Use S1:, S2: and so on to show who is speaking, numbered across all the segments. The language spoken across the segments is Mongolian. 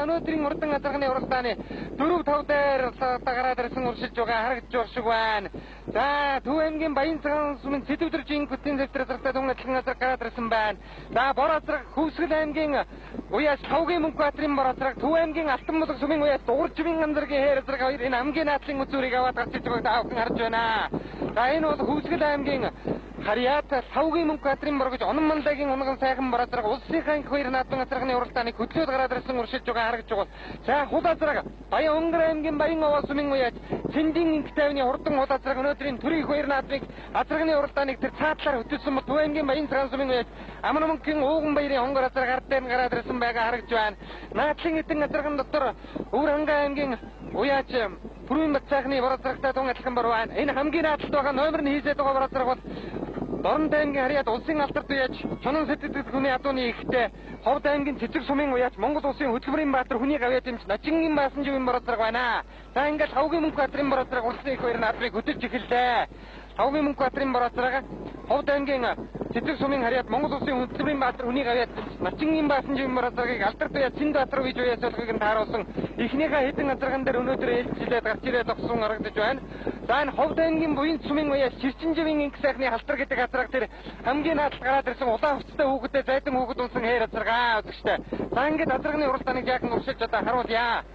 S1: Өнөөдрийн урдан азарганы уралдааны 4-5 дээр гараад ирсэн уршилж байгаа харагдж байгаа шиг байна. За, Төв аймгийн Баян цагаан сүмийн Сэдвдэржийн бүтэн зэвтэр азаргатай тун адилхан азарга гараад ирсэн байна. За, бор азарга Хөвсгөл аймгийн уяас Тавгийн Мөнхбаатарын бор азарга, Төв аймгийн Алтан булаг сүмийн уяас Дугаржмын анзаргийн хээр азарга хоёр энэ хамгийн наадлын үзүүрийг аваад гарч ирж байгааг та бүхэн харж байна. За, энэ бол Хөвсгөл аймгийн Харьяат Тавгийн Мөнхбаатарын бор гэж Онон Мандагийн унган сайхан бор азарга улсынхаа инх хоёр наадмын азарганы уралдааныг хөдлөөд гараад ирсэн уршилж байгаа харагдж байгаа. За, хул азарга Баян Өнгөр аймгийн Баян овоо сүмийн уяаж Цэндийн инх тайвны хурдан хул азарга өнөөдрийн төрийн хоёр наадмыг азарганы уралдааныг тэр цаатлаар хөтөлсөн бол Төв аймгийн Баян цагаан сүмийн уяаж Аман мөнхийн Ууган баярын хонгор азарга ард дээр гараад ирсэн байгаа харагдж байна. Наадлын эдэн азарган дотор Өвөр хангай аймгийн уяаж Пүрвийн бат сайхны бор азаргатай тун адилхан бор байна. Энэ хамгийн наадалд байгаа номер нь хийсээд байгаа бор азарга бол Дорнод аймгийн Харьяат улсын алдарт уяаж Чонон сэтгэл хүний адууны ихтэй Ховд аймгийн Цэцэг сумын уяач Монгол улсын хөдөлмөрийн баатар хүний гавьяат эмч Нажингийн Баасанживын бор азарга байна. За, ингээд Хавгийн Мөнхбаатарын бор азарга улсын их хоёр наадмыг хөтөлж эхэллээ. Хавгийн Мөнхбаатарын бор азарга Ховд аймгийн Цэцэг сумын Харьяат Монгол улсын хөдөлмөрийн баатар хүний гавьяат эмч Начингийн Баасанживын бор азаргыг алдарт уяач Цэнд Баатар гэж уяас болгохыг нь тааруулсан эхнийхээ хэдэн азарган дээр өнөөдөр ээлжлээд гарч ирээд огсон харагдаж байна. За, энэ Ховд аймгийн Буян сумын уяач Чирчинживийн инх сайхны халтар гэдэг азарга тэр хамгийн наадалд гараад ирсэн улаан хувцастай хүүхэдтэй зайдан хүүхэд унсан хээр азарга үзэгчтэй. За, ингээд азарганы уралдааныг жаахан уршилж одоо харуулъя.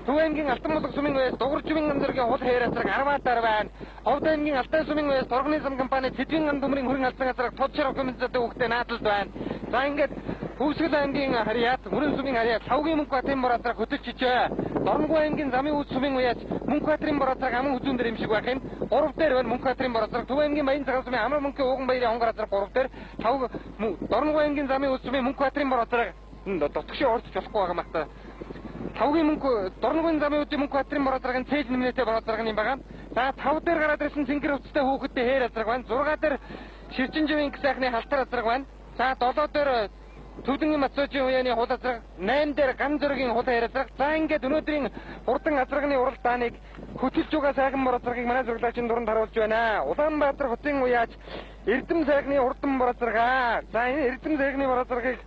S1: Төв аймгийн Алтан булаг сумын уяас Дугаржмын анзаргийн хул хээр азарга арваатаар байна. Ховд аймгийн Алтай сумын уяас Торгоны зам компани Тэдвийн ан төмрийн хүрэн алсан азарга тод шарав комиссатай хүүхэдтэй наадалд байна. За, ингээд Хөвсгөл аймгийн Харьяат Мөрөн сумын Харьяат Лавгийн Мөнхбаатарын бор азарга хөтөлж чичээ. Дорногов аймгийн Замын үүд сумын уяач Мөнхбаатарын бор азарга аман хүзүүн дээр юм шиг байх юм. 3 дээр байна Мөнхбаатарын бор азарга. Төв аймгийн Баян цагаан сумын Амар мөнхийн Ууган баярын хонгор азарга 3 дээр. 5 Дорногов аймгийн Замын үүд сумын Мөнхбаатарын бор азарга дотгошоо орж болохгүй байгаа махта. Тавгийн мөнх Дорноговын замын үүдийн Мөнхбаатарын бор азаргын цээж нэмнэтэй бор азарга юм байгаа. За, 5 дээр гараад ирсэн цэнгэр хувцастай хүүхэдтэй хээр азарга байна. 6 дээр Ширчинживийн сайхны халтар азарга байна. За, 7 дээр Төвдөнгийн Мацуужийн уяаны хул азарга, 8 дээр ган зөргийн хул хээр азарга. За, ингээд өнөөдрийн хурдан азарганы уралдааныг хөтөлж байгаа сайхан бор азаргыг манай зураглагчийн дурэнд харуулж байна. Улаанбаатар хотын уяач Эрдэм сайхны хурдан бор азарга. За, энэ Эрдэм сайхны бор азаргыг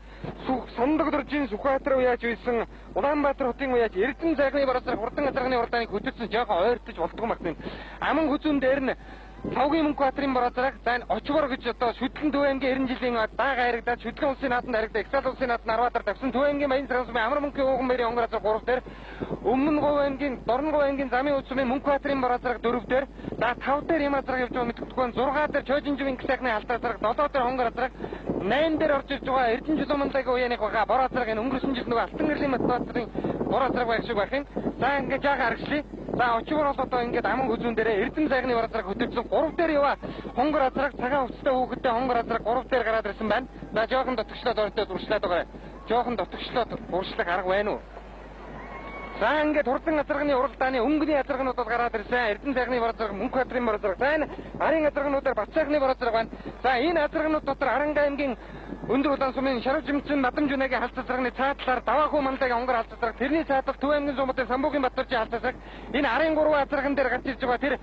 S1: Сондог дөржийн Сүхбаатар уяач үйсэн Улаанбаатар хотын уяач Эрдэм сайхны бор азарга хурдан азарганы уралдааныг хөтөлсөн жоохон ойртож болдгоо магтана. Аман хүзүүн дээр нь Тавгийн Мөнхбаатарын бор азарга, за энэ Очбор гэж одоо шүтлэн Төв аймгийн 90 жилийн даага харагдаад шүтлэн улсын нааданд харагдаад Эксал улсын нааданд арваатар тавьсан Төв аймгийн Баян цагаан сумын Амар мөнхийн Ууган баярын онгор азарга 3 дээр, Өмнө говь аймгийн Дорногов аймгийн Замын үүд сумын Мөнхбаатарын бор азарга 4 дээр, за 5 дээр юм азарга явж байгаа мэддэхгүй, 6 дээр Чойжинживийн сайхны халтар азарга, 7 дээр хонгор азарга, 8 дээр орж ирж байгаа Эрдэнэ Чулуумандагийн уяаных байгаа бор азарга энэ өнгөрсөн жил нөгөө Алтан гэрлийн Батбаатарын бор азарга байх шиг байх юм. За, ингээд жаахан харагчлаа. За, Очбор бол одоо ингээд аман хүзүүн дээрээ Эрдэм сайхны бор азарга хөтөлсөн 3 дээр яваа хонгор азарга цагаан хувцастай хүүхэдтэй хонгор азарга 3 дээр гараад ирсэн байна. За, жоохон дотгочлоод ордод уршлаад байгаа. Жоохон дотгочлоод уршлах арга байна уу? За, ингээд хурдан азарганы уралдааны өнгөний азарганууд бол гараад ирсэн. Эрдэм сайхны бор азарга, Мөнхбаатарын бор азарга. За, энэ арын азаргануудаар Бат сайхны бор азарга байна. За, энэ азарганууд дотор Аранга аймгийн Өндөр улаан сумын Шарвжимцэн Мадамжүнэгийн халт азарганы цаатлаар Даваахүү Мандагийн онгор халт азарга, тэрний цаатлал Төв аймгийн Сумбатын Самбуугийн Батөржийн халт азарга. Энэ арын 3 азарган дээр гарч ирж байгаа тэр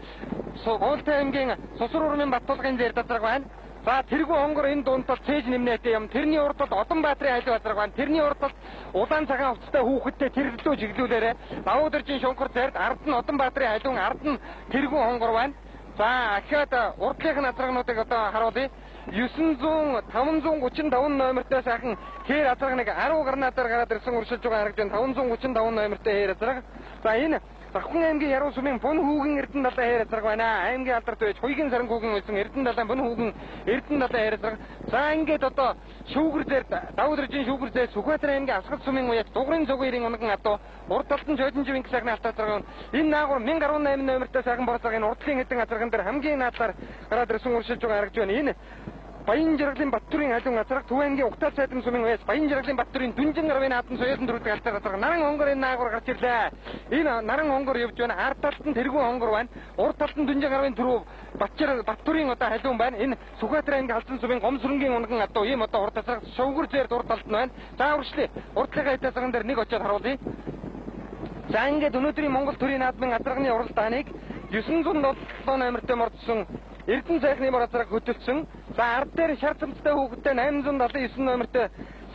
S1: Гуйлтай аймгийн Сусар урмын Баттулгын зэр азарга байна. За, тэргүй онгор энэ дунд бол цээж нэмнэтэй юм. Тэрний урд бол Одон Баатрын халиу азарга байна. Тэрний урд бол улаан цагаан хувцастай хүүхэдтэй тэр лөө чиглүүлээрэ Давуудэржийн шунхар зайрд ард нь Одон Баатрын халиун, ард нь тэргүй онгор байна. За, ахиад урдлынх нь азаргануудыг одоо харуулъя. 900 535 номертой сайхан хээр азарга нэг 10 гарнаатаар гараад ирсэн уршилж байгаа харагдаж байна. 535 номертой хээр азарга. За, энэ Завхан аймгийн Яруу сумын Бун хүүгэн Эрдэнэ далайн хээр азарга байна. Аймгийн алдарт байж Хуйгийн саранхүүгэн байсан Эрдэнэ далайн Бун хүүгэн Эрдэнэ далайн хээр азарга. За, ингээд одоо шүүгэр зээр Давуудэржийн шүүгэр зээр Сүхбаатар аймгийн Асгал сумын уяач Дугрын цугуурын унган адуу урд талд нь Жожинживийн сайхны алт азарга. Энэ наагур 1018 номертой сайхан бор азарга энэ урдлын хэдэн азарган дээр хамгийн наадлаар гараад ирсэн уршилж байгаа харагдаж байна. Энэ Баян жаргалын Баттүрийн халуун азарга, Төв аймгийн Угтаал сайдан сумын уяас Баян жаргалын Баттүрийн Дүнжин гарвын наадам соёлон төрөлдөг алтар азарга наран онгор энэ наагур гарч ирлээ. Энэ наран онгор явж байна. Ард талд нь тэргүүн онгор байна. Урд талд нь Дүнжин гарвын түрүү Баттүрийн одоо халуун байна. Энэ Сүхбаатар аймгийн Халзан сумын Гом сүрэнгийн унган адуу ийм одоо урд азарга шувгар зээрд урд талд нь байна. За, уршлээ. Урдлынхаа хэд азарган дээр нэг очиод харуулъя. За, ингээд өнөөдрийн Монгол төрийн наадмын азарганы уралдааныг 907 номертой мордсон Эрдэнэ сайхны бор азарга хөтөлсөн. За, ард дээр шар цамцтай хүүхэдтэй 879 номертой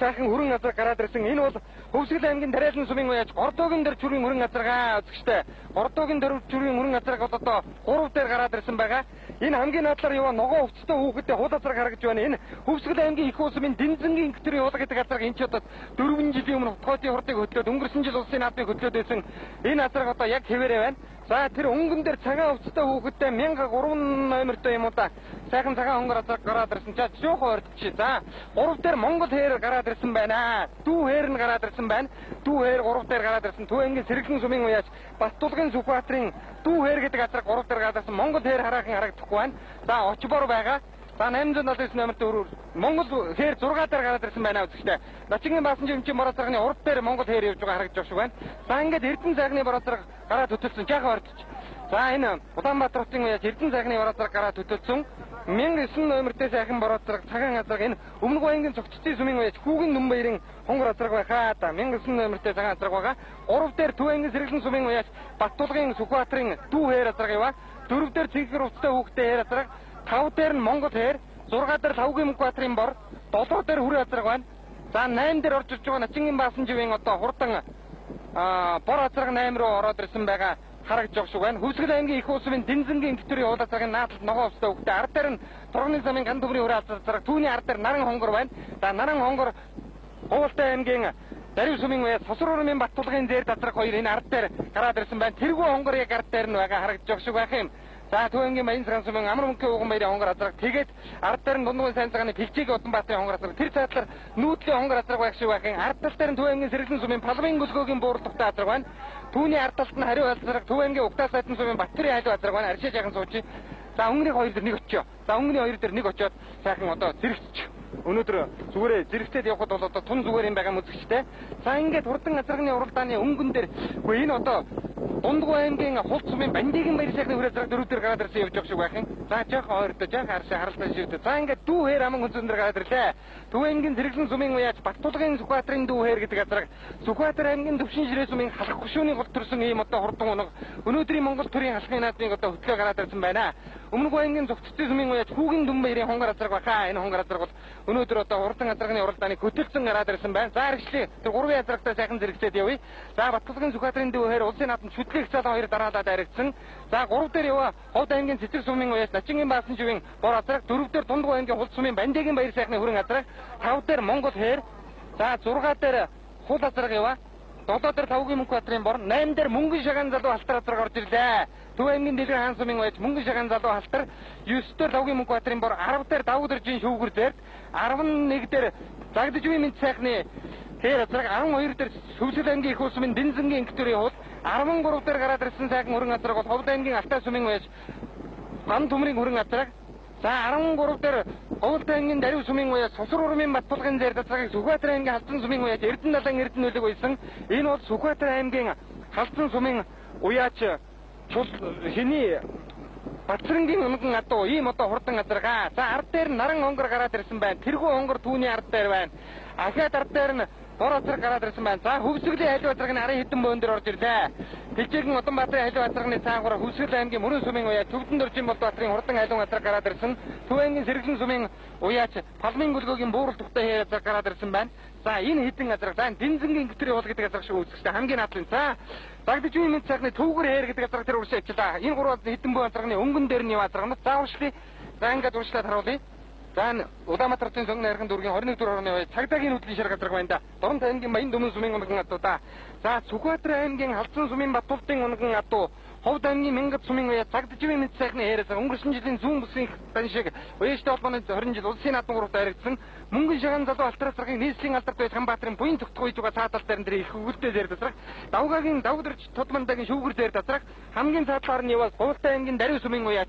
S1: сайхан хүрэн азраг гараад ирсэн. Энэ бол Хөвсгөл аймгийн Тариалан сумын уяаж Гордоогийн дээр чүрийн хүрэн азраг үзэгчтэй. Гордоогийн дээр чүрийн хүрэн азраг бол одоо 3 дээр гараад ирсэн байгаа. Энэ хамгийн наадлаар яваа ногоон өвцтэй хүүхэдтэй хул азраг харагдж байна. Энэ Хөвсгөл аймгийн их усмын Дэнзэнгийн инхтөрийн хул гэдэг азраг энэ ч одоо 4 жилийн өмнө Хотхойтын хурдыг хөдлөөд өнгөрсөн жил улсын наадмыг хөдлөөд байсан. Энэ азраг одоо яг хэвээрээ байна. За тэр өнгөн дээр цагаан өвцтэй хүүхэдтэй 1003 номертой юм уу да. Сайхан цагаан хөнгөр азраг гараад ирсэн. За жоохон ойртчих. За 3 дээр Монгол хээр гараад ирсэн байна. Дүү хээр нь гараад ирсэн байна. Дүү хээр 3 дээр гараад ирсэн. Төв аймгийн Сэргэлэн сумын уяаж Баттулгын Сүхбаатарын дүү хээр гэдэг азраг 3 дээр гараад ирсэн. Монгол хээр хараахан харагдахгүй байна. За очбор байгаа. За 879 номертой өрөөр Монгол хээр 6 дээр гараад ирсэн байна үзэгчтэй. Начингийн баасан жимчин бороо зарганы урд дээр Монгол хээр явж байгаа харагдаж байгаа шиг байна. За ингээд Эрдэнэ сайхны бороо зарга гараад хөтөлсөн. Жаахан ойртож. За энэ Улаанбаатар хотын уяаж Эрдэнэ сайхны бороо зарга гараад хөтөлсөн. 1009 номертэй сайхан бороо зарга цагаан азраг энэ Өмнөг аймгийн Цогцлын сумын уяаж Хүүгэн Нүмбаярын хонгор азраг байхаа. За 1009 номертэй цагаан азраг байгаа. 3 дээр Төв аймгийн Сэргэлэн сумын уяаж Баттулгын Сүхбаатарын дүү хээр азраг яваа. 4 дээр Цэнхэр увцтай хүүхдтэй хээр азраг. 5 дээр нь Монгол хээр, 6 дээр Лавгийн Мөнхбаатарын бор, 7 дээр хүрээ азраг байна. За 8 дээр орж ирж байгаа Начингийн баасан живийн одоо хурдан бор азраг 8 руу ороод ирсэн байгаа харагдж байгаа шиг байна. Хөвсгөл аймгийн их усмын Дэнзэнгийн инхтөрийн уул азрагийн наадалд ногоон увцтай хүүхдээ ард дээр нь Турганы замын ган төмрийн хүрээ азраг, түүний ард дээр наран хонгор байна. За наран хонгор Гуйлтай аймгийн Дарив сумын уяа Сосор урмын Баттулгын зээр азраг хоёр энэ ард дээр гараад ирсэн байна. Тэргүү хонгор яг ард дээр нь байгаа харагдж байгаа шиг байх юм. За Төв аймгийн Баян цагаан сумын Амар мөнхийн ууган баярын хонгор азраг тэгээд ард дээр нь Дундгуй сайн цагааны Пилчиг Уданбаатарын хонгор азраг тэр цаатлаар нүүдлийн хонгор азраг байх шиг байх юм. Ард тал дээр нь Төв аймгийн Сэргэлэн сумын Палмын гөлгөөгийн буурлахтай азраг байна. Түүний ард талд нь хариу азраг Төв аймгийн Угтаа сайдан сумын Баттөрийн хайлуу азраг байна. Аршаа жаахан сууч. За өнгөний хоёр дээр нэг очио. За өнгөний хоёр дээр нэг очиод сайхан одоо зэрэгцчих. Өнөөдөр зүгээрээ зэрэгцээд явхад бол одоо тун зүгээр юм байгаа мүзэгчтэй. За ингээд хурдан азрагны уралдааны өнгөн дээр үгүй энэ одоо Дундгуй аймгийн Хулт сумын Бандигийн баяр сайхны хүрээ азраг 4 дээр гараад ирсэн явж байгаа шиг байх юм. За жоохон ойртой, жоохон харшаа харалтай шивдэ. За ингээд дүү хээр аман хүнзэн дээр гараад ирлээ. Төв аймгийн Сэргэлэн сумын уяаж Баттулгын Сүхбаатарын дүү хээр гэдэг азраг Сүхбаатар аймгийн Төвшин ширээ сумын халах хөшөөний гол төрсөн ийм одоо хурдан унаг өнөөдрийн Монгол төрийн халахын наадмыг одоо хөтлөө гараад ирсэн байна. Өмнөг аймгийн Цогцлын сумын уяаж Хүүгэн Дүнбаярын хонгор азраг баха. Энэ хонгор азраг бол өнөөдөр одоо хурдан азрагны уралдааныг хөтөлсөн гараад ирсэн байна. За хэрэгшлээ. Тэр гурван азрагтай сайхан зэрэгцээд явъя. За Баттулгын Сүхбаатарын дүү хээр улсын наадам шүтлэг цалан хоёр дараалаад харагдсан. За 3 дээр яваа Ховд аймгийн Цэцэг сумын уяаж Начингийн баасан живийн бор азраг, 4 дээр Дундгуй аймгийн Хулт сумын Бандигийн баяр сайхны хүрэн азраг, 5 дээр Монгол хээр, за 6 дээр хул азраг яваа. 7 дээр Лавгийн Мөнхбаатарын бор, 8 дээр Мөнгөн шагаан залуу халтар азраг орж ирлээ. Төв аймгийн Дэлгэр хаан сумын уяаж Мөнгөн шагаан залуу халтар, 9 дээр Лавгийн Мөнхбаатарын бор, 10 дээр Давгдэржийн шүүгэр зээрд, 11 дээр Загдажвийн мэд сайхны хээр азраг, 12 дээр Хөвсгөл аймгийн их усмын Дэнзэнгийн инхтөрийн хул, 13 дээр гараад ирсэн сайхан хүрэн азраг бол Ховд аймгийн Алтай сумын уяаж Ган төмрийн хүрэн азраг. За 13 дээр Говьлт аймгийн Дарив сумын уяаж Сосор урмын Баттулгын зээр азрагийг Сүхбаатар аймгийн Халзан сумын уяаж Эрдэнэ далайн Эрдэнэ үлэг уйсан. Энэ бол Сүхбаатар аймгийн Халзан сумын уяаж чул хиний Бацрангийн унган адуу ийм одоо хурдан азраг. За ард дээр наран онгор гараад ирсэн байна. Тэрхүү онгор түүний ард дээр байна. Ахиад ард дээр нь бор азраг гараад ирсэн байна. За Хөвсгөлийн хайлуу азраг нь арын хэдэн бөөн дээр орж ирлээ. Пилжээгэн Уданбаатарын хайлуу азрагны цаагаараа Хөвсгөл аймгийн Мөрөн сумын уяаж Төвдөн дөржин Болдбаатарын хурдан хайлуу азраг гараад ирсэн. Төв аймгийн Сэргэлэн сумын уяаж Палмын гөлгөөгийн буурал тухтай хэр азраг гараад ирсэн байна. За энэ хэдэн азраг за Дэнзэнгийн инхтөрийн уул гэдэг азраг шиг үзэгчтэй хамгийн наадлын. За Дагдажвийн мэд сайхны төвгөр хээр гэдэг азраг тэр уршаа ичлээ. Энэ гурван хэдэн бөөн азрагны өнгөн дээр нь яв азрагнууд. За уршлая. За ингээд уршлаад харуулъя. За Улаанбаатар хотын сонгон найрхан дүүргийн 21 дугаар орны уяаж цагдаагийн нүдлийн шарга азраг байна да. Дорнот аймгийн Баян дөмөн сумын унган адуу да. За Сүхбаатар аймгийн Халзан сумын Баттултын унган адуу, Ховд аймгийн Мянгат сумын уяаж Цагдажвийн мэд сайхны хээр азраг өнгөрсөн жилийн зүүн бүсийн дан шиг уяажтай холбооны 20 жил улсын наадам гуравт харагдсан. Мөнгөн шагаан залуу алтар азрагийн нийслэлийн алдарт байж Ханбаатарын буян тогтох үеж байгаа цаатал дээр нь их өгөлтэй зээр азраг, Давгагийн Давгдэрч Тудмандагийн шүүгэр зээр азраг, хамгийн цаатлаар нь яваас Гуйлтай аймгийн Дарив сумын уяаж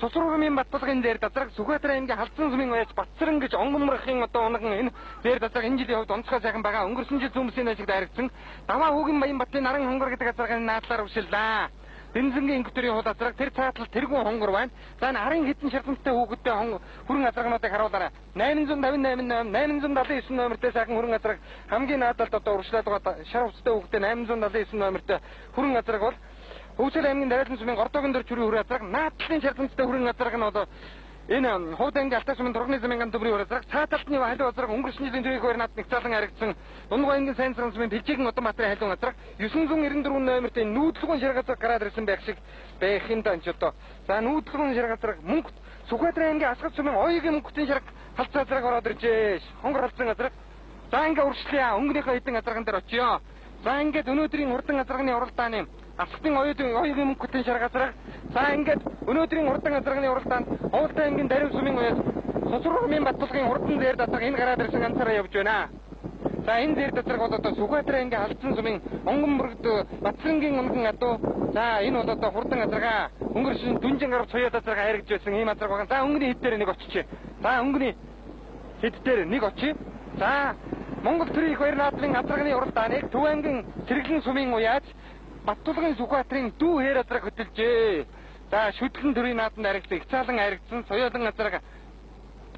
S1: Сусар урмын Баттулгын зээр азраг, Сүхбаатар аймгийн Халзан сумын уяаж Батцран гэж онгомрохын одоо унган энэ зээр азраг энэ жилийн хувьд онцгой сайхан байгаа. Өнгөрсөн жил зүүн бүсийн ашигт харагдсан. Даваа хүүгийн Баян Батын наран хонгор гэдэг азрагийн наадлаар өвшиллээ. Дэнзэнгийн инхтөрийн хул азраг тэр цаатлал тэргүүн хонгор байна. За энэ арын хэдэн шарламжтай хүүхэдтэй хүрэн азрагнуудыг харуулаарай. 858 879 номертой сайхан хүрэн азраг хамгийн наадалд одоо урагшлаад байгаа шар хувцастай хүүхэдтэй 879 номертой хүрэн азраг бол Хөвсгөл аймгийн Дариалан сумын Гордоогийн дөр чүрийн хүрэн азраг наадлын шарламжтай хүрэн азраг нь одоо Энэ Хувд аймгийн Алтай сумын Турганы замын гам төмрийн хур азраг цаа талтны халиу азраг өнгөрсөн жилийн төвийн хоёр над нэг цаалан харагдсан Дундгой аймгийн Сайн цагаан сумын Бэлжигэн Удаанбаатарын халиу азраг 994 номертэй нүүдлгүн шарга азраг гараад ирсэн байх шиг байх юм да энэ ч одоо. За нүүдлгүн шарга азраг мөнгө Сүхбаатарын аймгийн Асгад сумын Оёгийн мөнгөтийн шарга халцсан азраг ороод иржээ. Хонгор халцсан азраг. За ингээ уршлая. Өнгөнийхөө хэдэн азраган дээр очиё. За ингээд өнөөдрийн хурдан азрагны уралдааны Асгатын Оёгийн мөнгөтийн шарга азраг. За ингээд өнөөдрийн хурдан азрагны уралдаанд Ховолтой аймгийн Дарив сумын уяас Сусрурмын Баттулгын хурдан зээр дасаг энэ гараад ирсэн ганцаараа явж байна. За энэ зээр дасаг бол одоо Сүхбаатарын аймгийн Халдсан сумын Онгон бүргэд Батсрангийн унган адуу. За энэ бол одоо хурдан азрага өнгөрсөн дүнжин гарав цуяад азрага хайргаж байсан ийм азраг байгаа. За өнгөний хэд дээр нэг очиж. За өнгөний хэд дээр нэг очие. За Монгол төрийн их баяр наадмын азрагны уралдааныг Төв аймгийн Сэргэлэн сумын уяаж Баттулгын Сүхбаатарын дүү хээр азраг хөтөлжээ. За шүтлэн төрийн наадманд харагдсан, их цаалан харагдсан, соёолон азраг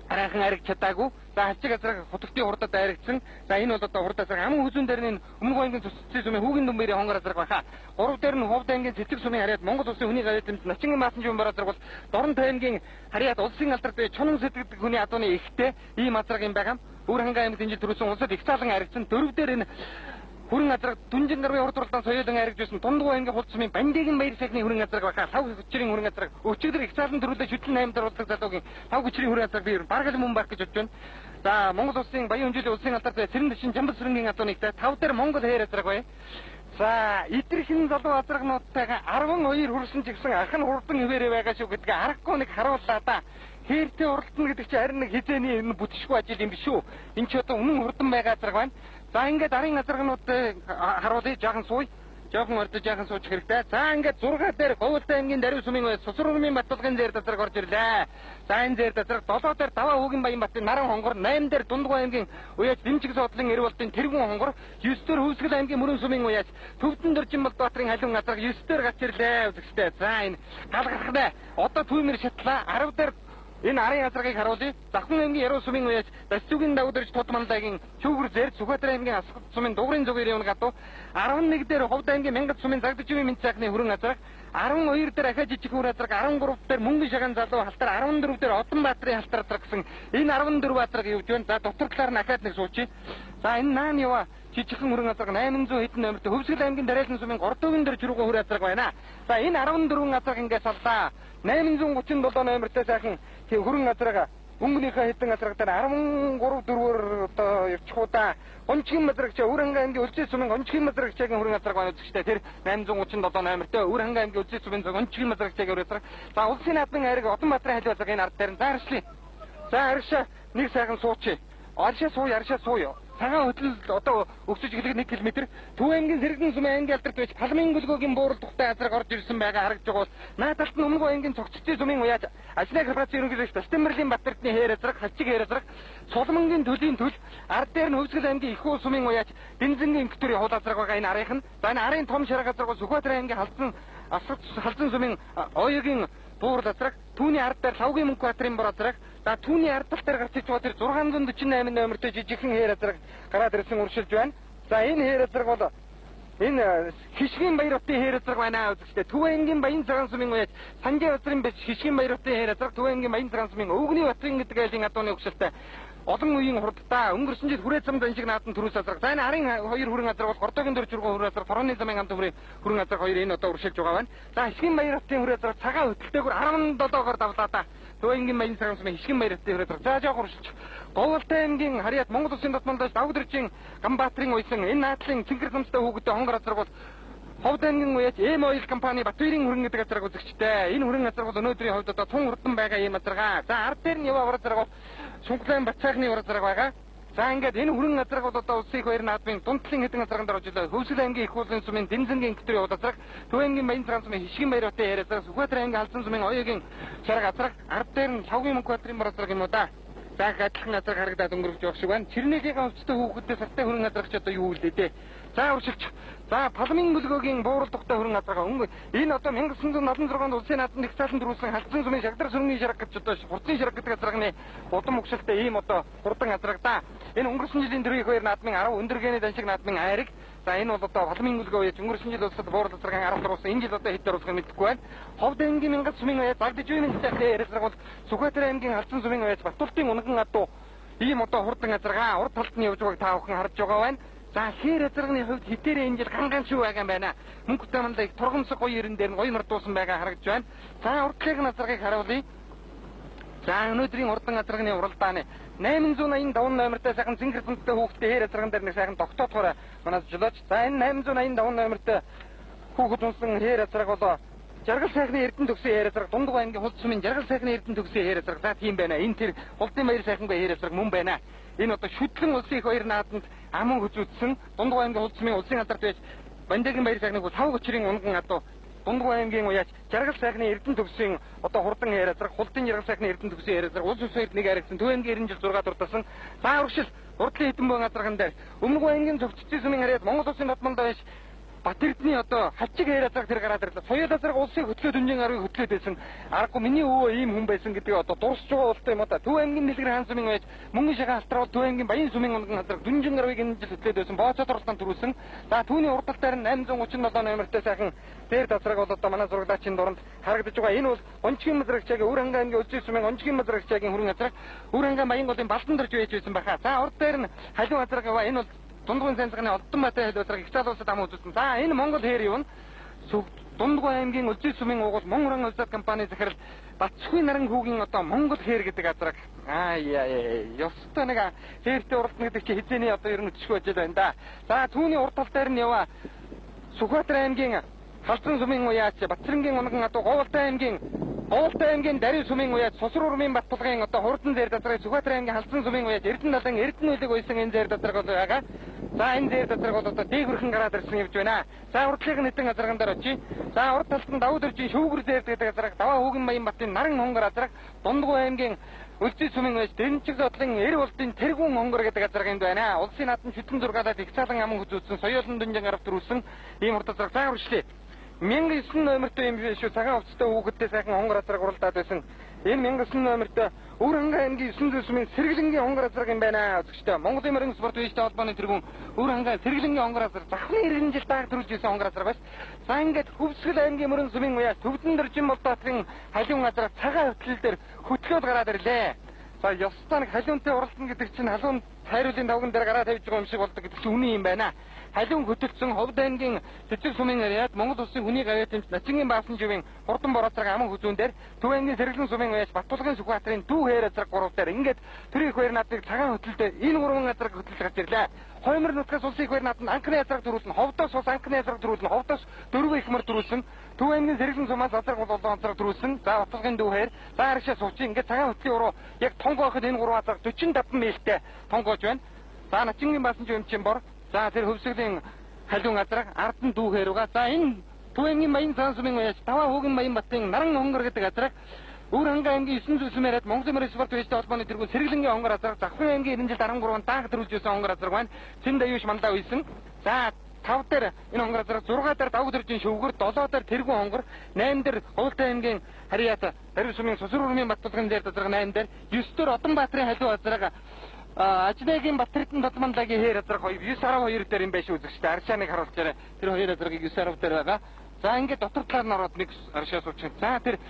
S1: арайхан харагч чадаагүй. За хальчиг азраг хутагтын хурдад харагдсан. За энэ бол одоо хурд азраг аман хүзүүн дээр нь Өмнөх аймгийн Цэцэн сумын Хүүгийн дүмбэрийн хонгор азраг баха. Гурав дээр нь Ховд аймгийн Цэцэг сумын харьяат Монгол улсын хүний гавьяат тэмцэн Начингийн Маасан жумбар азраг бол Дорнот аймгийн харьяат улсын алдарт бай Чунан сэтгэдэг хүний адууны ихтэй ийм азраг юм байгаа. Өвөр хангай аймагт энэ жил төрүүлсэн улсад их цаалан харагдсан. Дөрөв дээр энэ хүрэн азраг дүнжин гарвын урд уралдаан соёолон харагдж байсан Дундгой аймгийн Хулд сумын Бандигийн баяр сайхны хүрэн азраг баха. Лав хүчрийн хүрэн азраг өчигдөр их цаалан төрүүлээ шүтлэн 8 даруулдаг залуугийн лав хүчрийн хүрэн азраг би бараг л мөн байх гэж бодож байна. За Монгол улсын Баян хүнжлийн улсын алдарт Цэрэн дэшин Жамбал сүрэнгийн адууны ихтэй 5 дээр Монгол хээр азраг бай. За идрхэн залуу азрагнуудтайгаа 12 хүрсэн ч гэсэн ах нь хурдан хിവэрэ байгаа шүү гэдгээ аргагүй нэг харууллаа да. Хээртэй уралдана гэдэг чинь харин нэг хизээний энэ бүтшгүй ажил юм биш үү? Энэ ч одоо үнэн хурдан байгаа азраг байна. За ингээд арын азрагнууд харуулъя, жаахан сууя. Жохон ордож жаахан суучих хэрэгтэй. За ингээд 6 дээр Говьлтай аймгийн Дарив сумын уяас Сусрурмын Баттулгын зээр дасраг орж ирлээ. За энэ зээр дасраг 7 дээр Даваа Хүүгийн Баян Батын Наран хонгор, 8 дээр Дундгой аймгийн уяас Дэмжиг суудлын Эрволтын Тэргүүн хонгор, 9 дээр Хөвсгөл аймгийн Мөрөн сумын уяас Төвдөн Дөржин Болдбаатарын халиун азраг 9 дээр гарч ирлээ үзэгчтэй. За энэ галгархнаа. Одоо түүмэр шатлаа. 10 дээр энэ арын азрагийг харуулъя. Завхан аймгийн Яруу сумын уяас Дасцүгийн дагуудэрч Тод Мандагийн Шүүгэр зээр Сүхбаатарын аймгийн Асгад сумын Дугрын зүгээр явна гадуу 11 дээр Ховд аймгийн Мянгат сумын Загдаживын мэнд сайхны хүрэн азраг 12 дээр Ахаа жижиг хүр азраг 13 дээр Мөнгөн шаган залуу халтар 14 дээр Одонбаатарын халтар азраг гэсэн энэ 14 азраг явж байна. За дотор талаар нь ахаад нэг суучи. За энэ наан ява жижигхэн хүрэн азраг 800 хэдэн номертой Хөвсгөл аймгийн Дараалан сумын 3 төвөн дээр жирүүгэн хүр азраг байна. За энэ 14 азраг ингээд саллаа. 837 номертой сайхан хүрэн азраг өнгөнийхөө хэдэн азраг дээр 13 дөрвөөр одоо явчих уу да. Гончгийн мазрагч Өвөр хангай аймгийн Үлзий сумын Гончгийн мазрагчийн хүрэн азраг байна үзэгчтэй. Тэр 837 номертой Өвөр хангай аймгийн Үлзий сумын Гончгийн мазрагчийн хүрэн азраг. За улсын наадмын хайрыг Удаанбаатарын халиу азраг энэ ард дээр нь. За аршлаа. За аршаа нэг сайхан суучи. Аршаа сууя, аршаа сууя. Цагаан хөтөл одоо өгсөж эхлэх 1 км. Төв аймгийн Сэргэлэн сумын аймгийн алдарт байж Палмын гөлгөөгийн буурал тухтай азраг орж ирсэн байгаа харагдж байгаа бол наад талд нь Өмнөгөө аймгийн Цогцлын сумын уяаж Ажлаа корпорацийн ерөнхийлөгч Тастемберлийн Баттэрдний хээр азраг, Хальчиг хээр азраг, Сулмангийн төлийн төл, ард дээр нь Хөвсгөл аймгийн Ихүү сумын уяаж Дэнзэнгийн инкторийн хул азраг байгаа энэ арынх нь. За энэ арын том шарга азраг бол Сүхбаатарын аймгийн Халдсан Асгад Халдсан сумын Оёгийн буурал азраг, түүний ард дээр Лавгийн мөнгө баатарын бор азраг, за түүний ард тал дээр гарч иж байгаа тэр 648 номертой жижигхэн хээр азраг гараад ирсэн уршилж байна. За энэ хээр азраг бол энэ Хишгийн Баяр хотын хээр азраг байна үзэгчтэй. Төв аймгийн Баян цагаан сумын уяаж Санжаа газрын биш Хишгийн Баяр хотын хээр азраг, Төв аймгийн Баян цагаан сумын Өвгний Батын гэдэг айлын адууны өгшөлтэй олон үеийн хурдтай өнгөрсөн жил хүрээ зам даншиг наадан төрөөс азраг. За энэ арын хоёр хүрэн азраг бол Гордогийн дөрж рүү хүрэн азраг, Торооны замын амт хүрээ хүрэн азраг хоёр энэ одоо уршилж байгаа байна. За Хишгийн Баяр хотын хүрээ азраг цагаан хөтөлтэйгүр 17-оор давлаа да. Төв аймгийн Баян цагаан сумын Хишгийн Баяр хотын хүрээ азраг. За жоох уршилж. Говьлтай аймгийн харьяат Монгол улсын дотмондож Давгдэржийн Ганбаатрын уйсан энэ наадлын цэнгэр замстай хүүхэдтэй хонгор азраг бол Ховд аймгийн уяаж Эм Ойл компани Батбирийн хүрэн гэдэг азраг үзэгчтэй. Энэ хүрэн азраг бол өнөөдрийн хувьд одоо тун хурдан байгаа ийм азрага. За ард дээр нь яваа азраг бол Сунхлайн Бацаахны азраг байгаа. За ингээд энэ хүрэн азраг бол одоо улсын их баяр наадмын дундлын хэдэн азраган дээр орж ирлээ. Хөвсгөл аймгийн их хуулийн сумын Дэнзэнгийн инкторийн уд азраг, Төв аймгийн Баян цагаан сумын Хишгийн Баяр хотын хээр азраг, Сүхбаатарын аймгийн Халдсан сумын Оёгийн шарга азраг, ард дээр нь Лавгийн мөнгө баатрын бор азраг юм уу да. За адилхан азраг харагдаад өнгөрөх явах шиг байна. Чернегийн хувцастай хүүхэдтэй сартай хүрэн азраг ч одоо юу үлдээ дээ. За уршилч. За Палмын бүлгөөгийн буурал тухтай хөрөн азарга өнгө. Энэ одоо 1976 онд улсын наадамд их цаалан төрүүлсэн халдсан сүмийн шагдар сүрний шарга гэж одоо хурцын шарга гэдэг азарганы удам өгшөлтэй ийм одоо хурдан азарга да. Энэ өнгөрсөн жилийн дөрвийн хоёр наадмын 10 өндөргээний даншиг наадмын айраг. За энэ бол одоо Палмын бүлгөө яаж өнгөрсөн жил улсад буурал азарган 10 оруулсан. Энэ жил одоо хэд оруулах юм мэдэхгүй байна. Ховд аймгийн Мянган сүмийн уяа Загдж буй сайхны ярилцлага бол Сүхбаатар аймгийн Халдсан сүмийн уяаж Батултын унган адуу ийм одоо хурдан азарга урд талд нь явж байгааг та бүхэн харж байгаа байна. За хээр азарганы хувьд хитээрээ энэ жил ганган шүү байгаа юм байна. Мөнгөтэй мандаа их тургамсаг гоё ерэн дээр нь гоё мордуусан байгаа харагдж байна. За урдлын азаргыг харуулъя. За өнөөдрийн урдан азарганы уралдааны 885 номертой сайхан цэнгэр цэнтэй хүүхдтэй хээр азарган дээр нэг сайхан тогтоодохоор манаас жолооч. За энэ 885 номертой хүүхэд унсан хээр азарга бол Жаргал сайхны Эрдэнэ төгсөн хээр азарга, Дундгой аймгийн Хулд сумын Жаргал сайхны Эрдэнэ төгсөн хээр азарга. За тийм байна. Энэ тэр Хулдын баяр сайхангүй хээр азарга мөн байна. Энэ одоо шүтлэн улсын их баяр нааданд аман хүзүүдсэн Дундгой аймгийн Хулд сумын улсын алдарт байж Бандагийн баяр сайхныг 5 өчрийн унган адуу Дундгой аймгийн уяач Жаргал сайхны Эрдэнэ төгсөн одоо хурдан хээр азарга, Хулдын Жаргал сайхны Эрдэнэ төгсөн хээр азарга, улс ус хоёрт нэг харагдсан, Төв аймгийн 90 жил 6 дурдсан. За урагшил урдлын хэдэн буян азарган дээр Өмнөгөө аймгийн Зөвчсөн сумын харьяат Монгол улсын Батмандаа байж Бат Эрдэнэ одоо хачиг хээр азарга тэр гараад ирлээ. Соёл азарга улсын хөтлөө дүнжин арвыг хөтлөөд байсан. Аргагүй миний өвөө ийм хүн байсан гэдгийг одоо дурсж байгаа болтой юм одоо. Төв аймгийн Дэлгэр хаан сумын байж мөнгөн шагаан алтраал Төв аймгийн Баян сумын унган азарга дүнжин арвыг энэ жил хөтлөөд байсан. Бооцоо дурлалтанд төрүүлсэн. За түүний урд тал дээр 837 номертой сайхан дээр азарга бол одоо манай зураглаачийн дуранд харагдаж байгаа. Энэ бол Гончгийн мазрагчаагийн Үр хангай аймгийн Өлзий сумын Гончгийн мазрагчаагийн хүрэн азарга, Үр хангай Баян голын Балдан дөрж байж байсан баха. За урд дээр нь халуун азарга ба энэ бол Дундгуйн сайн цагны Олдон-Баатар хэл азарга их цаал улсад ам үзүүлсэн. За энэ Монгол хээр юу н Дундгой аймгийн Өлзий сумын угуул Монгол улсад компани захирал Батцгүй наран хүүгийн одоо Монгол хээр гэдэг азарга. Аа яа ёстой нэг хээртэй уралдана гэдэг чи хизээний одоо ер нь өчшгүй ажил байна да. За түүний урд тал дээр нь яваа Сүхбаатар аймгийн Халдсан сумын уяач Батцрингийн унган адуу Говьлтай аймгийн Дарив сумын уяач Сусар урмын Баттулгын одоо хурдан зээр газрыг Сүхбаатар аймгийн Халдсан сумын уяач Эрдэнэ далайн Эрдэнэ үлэг уйсан энэ зээр газрыг бол байгаа. За энэ зээр газрыг бол одоо дээгүрхэн гараад ирсэн явж байна. За урдлын нэгэн азарган дээр очие. За урд талд нь Давуу дөржийн шүүгэр зээр гэдэг газрыг Даваа хүүгэн Баян батын Наран хонгор азарга Дундгой аймгийн Өлзий сумын уяач Дэнчиг зодлын Эр болдын Тэргүүн хонгор гэдэг газрыг энд байна. Улсын наадам шүтлэн зургаалаад их цаалан аман хүзүүцсэн соёолон дүнжин арав төрүүлсэн ийм урд азарга. За уршлээ. 1009 номертой юм биш үү? Цагаан хувцастай хүүхэдтэй сайхан хонгор азарга уралдаад байсан. Энэ 1009 номертой Өвөр хангай аймгийн 9 сумын Сэргэлэнгийн хонгор азарга юм байна. Үзэгчдээ Монголын морин спорт вэжтэй холбооны тэргүүн Өвөр хангай Сэргэлэнгийн хонгор азарга захны 90 жил дааг төрүүлж исэн хонгор азарга байна. За ингээд Хөвсгөл аймгийн мөрөн сумын уяа Төвдөн дөржин Молдоотын халуун азарга цагаан хөтлөл дээр хөтлөөд гараад ирлээ. За ёстой нэг халуунтай уралдана гэдэг чинь халуун хайруулын давган дээр гараа тавьж байгаа юм шиг болдог гэдэг чинь үнэн юм байна. Халуун хөтөлсөн Ховд аймгийн Цэцэг сумын харьяат Монгол улсын хүний гавьяат тэмц Начингийн баасан живийн хурдан борооцраг аман хүзүүн дээр Төв аймгийн Сэргэлэн сумын уяач Баттулгын Сүхбаатарын дүү хээр азарга 3 дээр ингээд тэр их баяр наадыг цагаан хөтлөлдөө энэ гурван азарга хөтлөж гарч ирлээ. Хоймор нутгаас улсын их баяр нааданд анхны азарга төрүүлсэн, Ховдоос бас анхны азарга төрүүлсэн, Ховдоос дөрвөн их мөр төрүүлсэн, Төв аймгийн Сэргэлэн сумаас азарга бол 7 азарга төрүүлсэн. За Баттулгын дүү хээр, за арагшаа суучих. Ингээд цагаан хөтлийн уруу яг тонгооход энэ гурван азарга 45 мэлтэй тонгоож байна. За Начингийн баасан живийн чинь бор. За тэр Хөвсгөлийн халуун азарга ард нь дүү хээр байгаа. За энэ Төв аймгийн Баян цагаан сумын уяач Таваа хүүгэн Баян батын Наран хонгор гэдэг азарга Өвөр хангай аймгийн 9 сумын яриад Монголын морин спорт вэжтэй холбооны тэргүүн Сэргэлэнгийн хонгор азарга Завхан аймгийн 90 жил 13 даанх төрүүлж исэн хонгор азарга байна. Цэнд аюуш мандаа уйсан. За 5 дээр энэ хонгор азарга 6 дээр Давуу дөржин шөвгөр, 7 дээр Тэргүүн хонгор, 8 дээр Хуултай аймгийн харьяат Дарив сумын Сусар урмын Баттулгын дээр азарга 8 дээр 9 дээр Одонбаатарын халуун азарга Ажнаагийн Батэрдэн Бадмандагийн хээр азарга 9.12 дээр юм байш үзэгчтэй. Аршааныг харуулж байгаа. Тэр хоёр азаргыг 9.10 дээр байгаа. За ингээд дотор талаар нь ороод нэг аршаа суучих. За тэр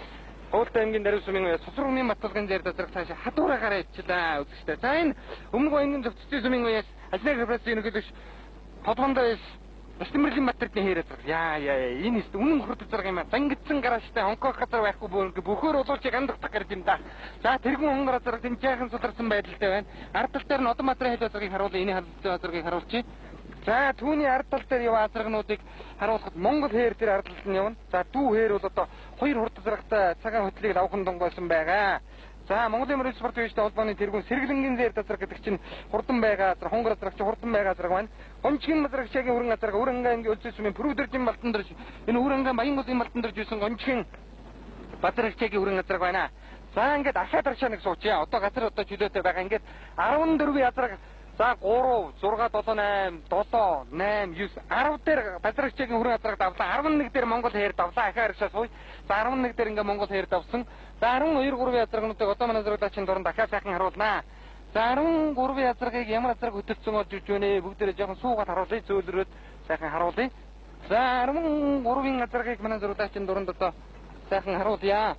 S1: Хуултай аймгийн Дарив сумын уяа Сусар урмын Баттулгын дээр азарга цаашаа хадуураа гараа ичлээ үзэгчтэй. За энэ Өмнөгөө аймгийн Зөвчсөн сумын уяас Ажнаа корпорацийн ерөнхийлөгч Тодгондоо Башдэмэрлийн Батэрдний хээр азарга. Яа яа энэ үнэн хурд азарга юм аа. Зангидсан гарааштай Хонконг газар байхгүй бөхөр улуулж гандагдах гэж юм да. За тэргүүн хонгор азарга тэн жаахан суларсан байдалтай байна. Ард тал дээр нь Одонбаатарын хэл азаргыг харуулъя. Энэ хэл азаргыг харуулчих. За түүний ард тал дээр яваа азаргануудыг харуулхад Монгол хээр тэр ард талд нь явна. За дүү хээр бол одоо хоёр хурд азаргатай цагаан хөтлийг давхан дунгойсон байгаа. За Монголын морин спорт вэжтэй холбооны тэргүүн Сэргэлэнгийн зээр азарга гэдэг чинь хурдан байгаа азарга, хонгор азарга чинь хурдан байгаа азарга байна. Гончгийн мазрагчаагийн хүрэн азарга Өвөр хангай аймгийн Өлзий сумын Пүрвдэржин Балдан дөрж энэ Өвөр хангай Баян голын Балдан дөрж исэн Гончгийн Бадрагчаагийн хүрэн азарга байна. За ингээд ахаад аршаа нэг суучъя. Одоо газар одоо чөлөөтэй байгаа. Ингээд 14 азарга За 3 6 7 8 7 8 9 10 дээр Базрагчийн хүрэн азраг давлаа. 11 дээр Монгол хээр давлаа. Ахаа аргашаа сууй. За 11 дээр ингээ Монгол хээр давсан. За 12 3-ын азрагнуудыг одоо манай зурагдаачийн дуранд дахиад сайхан харуулнаа. За 13-ын азрагийг ямар азраг хөтөлсөн болж ирж байна вэ? Бүгдээрээ жоохон суугаад харуулъя. Зөөлрөөд сайхан харуулъя. За 13-ын азрагийг манай зурагдаачийн дуранд одоо сайхан харуулъя.